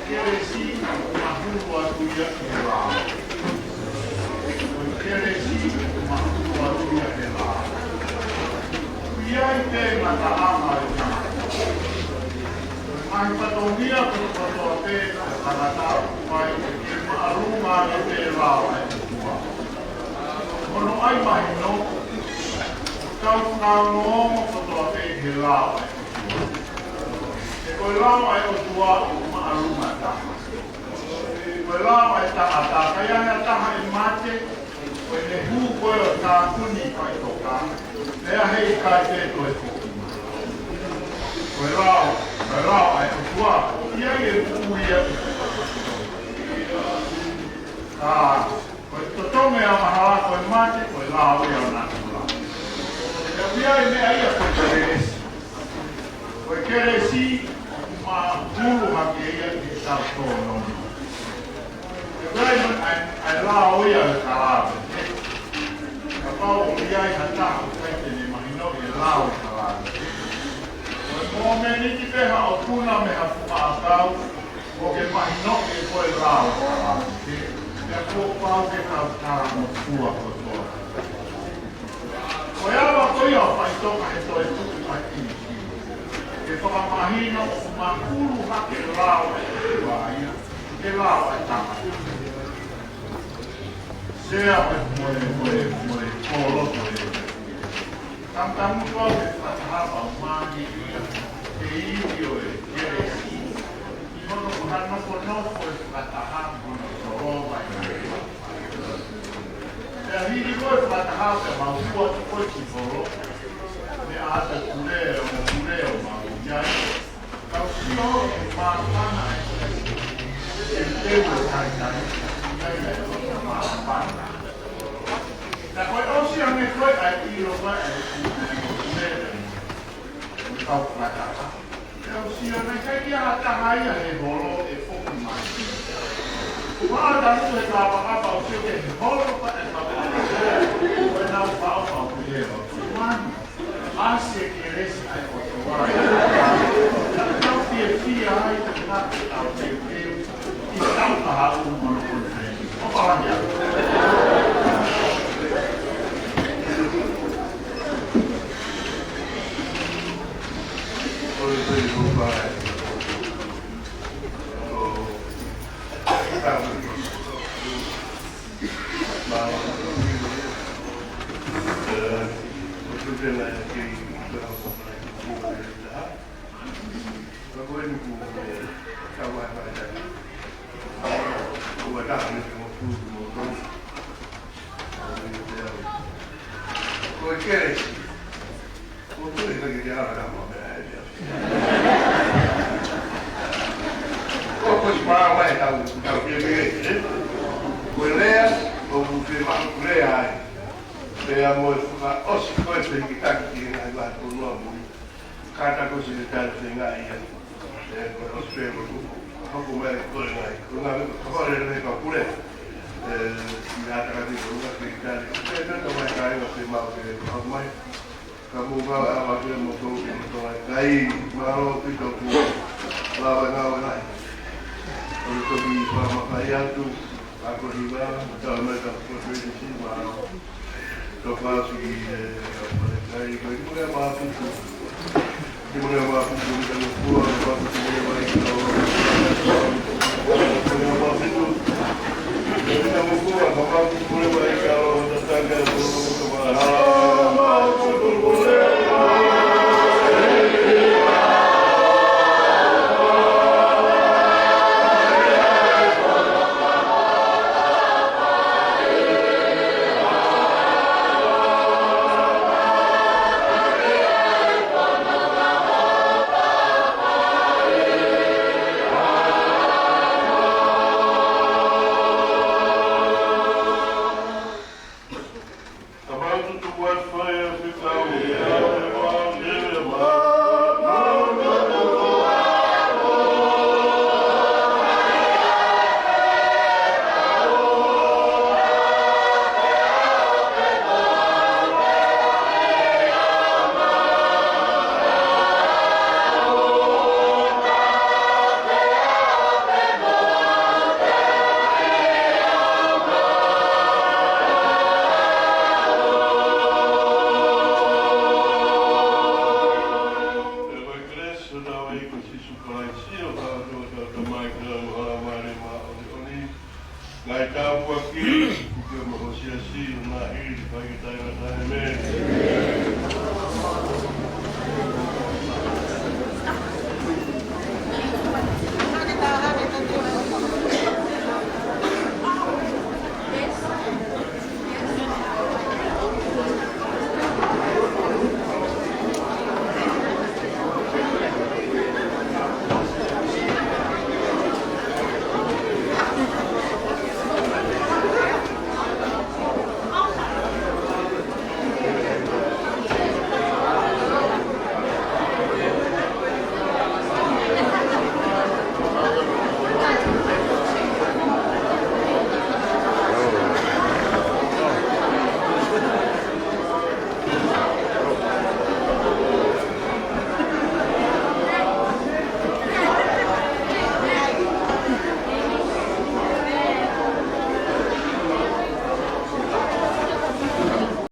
Kelesi ʻoku mahulu atu ia he lao. Ko e kelesi ʻoku mahulu atu ia he lao. ʻI ai pē ngataʻanga ʻo e tangata. Ko e ngaahi fatongia kotoa pē ʻa e tangata ʻoku ʻi ai e māʻolunga ʻo e lao ʻa e ʻOtua. Hono ʻai mahino, tau fanongo kotoa pē he lao ʻa e ʻOtua. He ko e lao ʻa e ʻOtua ʻoku māʻolunga taha. Ko e lao ʻa e tangata, ka ʻi ai ha taha ʻe mate, ko ʻene hū ko ē ʻo tāpuni faʻitoka, pea heʻikai pē toe foki mai. Ko e lao, ko e lao ʻa e ʻOtua, ʻoku ʻi ai e moʻui ia. Ka ko e totongi angahala ko e mate, ko e lao ia ʻo natula. Pea ʻoku ʻi ai e meʻa ia ko e kelesi. Ko e kelesi ʻoku mahulu hake ia ki heʻetau tōnounou. Pea ʻoku ʻi ai ʻa e, ʻa e lao ia ʻo e kalave. Kapau ʻoku ʻi ai ha taha ʻoku ʻikai te ne mahinoʻi e lao ʻo e kalave. Ko e mōmeniti pē ha ʻoku na mei ha fuʻu ʻakau, ʻoku ke mahinoʻi ʻe koe e lao ʻo e kalave. Pea kuo pau ke tau talangofua kotoa. Ko e ava ko ia ʻo faʻitoka he toe tuʻu ʻa e ʻEiki ke fakamahino ʻoku mahulu hake e lao ʻa e ʻOtua ia ki he lao ʻa e tangata. Sea mo e, mo e, mo e, mo e kolo ko e. Tangutangutu au ke fakataha pea u mani ia he ivi ʻo e kelesi. ʻI hono ko ha nofonofo e fakataha mo hono solova ʻi he Pea hili ko e fakataha pea mau ua ki ko e ki holo. Meʻa ʻa e pule ʻo mau pule ʻo mau ʻi ai. Kau sio he māfana e, e teu e taitai. Taitai ʻo māfana. Ka ko e ʻosi ange ko ē ʻa e ʻilo ko ē ʻa e pule ʻo mau pule ʻo mau fakataha. Pea u sio naʻe ʻikai ke ʻi ai ha taha ia he holo ʻe foki mai. Ua ata atu he kapakapa ʻo sio ki he holo pea ʻe kapakapa. Ko e nau pau pau ki he holo. Mani, ʻasi e kelesi ʻa e ʻOtua. Naʻa tau fiefia ai, naʻa tau teuteu. ʻI tau kahaʻu mono konfeni. ʻOfa lahi atu. Ko e kelesi. Ko e tui ka ke te ala ka mo mea e mea. Ko ko si pā wai tau, tau ke me, ē? Ko e lea, ʻoku ke maʻu lea ai. Pea mo e fakaʻosi ko e fenitaki ki he ngaahi vahe tonu ʻa mui. Kātaki ʻo si le tala fenga ia. Ē, ko e ʻosi pē ko tu. Hoko mai ko e ngai. Ko e ngai, ko e hore le ka pule. Ē, ʻi he ata ka ni ko e ngai ke tali. Ē, tata mai ka ia ke mau ke hoko mai. Ka mou ngāue ʻa vake mo tō ke mo tō ai kai. Mālō ʻaupito kuo lava ngāue lahi. ʻOku toki fakamafai atu. Ako hiva, tau mai ka ko e si mālō. Tō pāsi ki he kai ko e mure mā putu. Ki mure mā putu ni ka no kua, mā putu mure mā i ka o. Mure mā putu. Mure mā putu mure mā i ka o. Tāpuaki ki he ʻOtua mo ho siasi, ʻo mahili, fai ke taʻengata, ʻēmeni.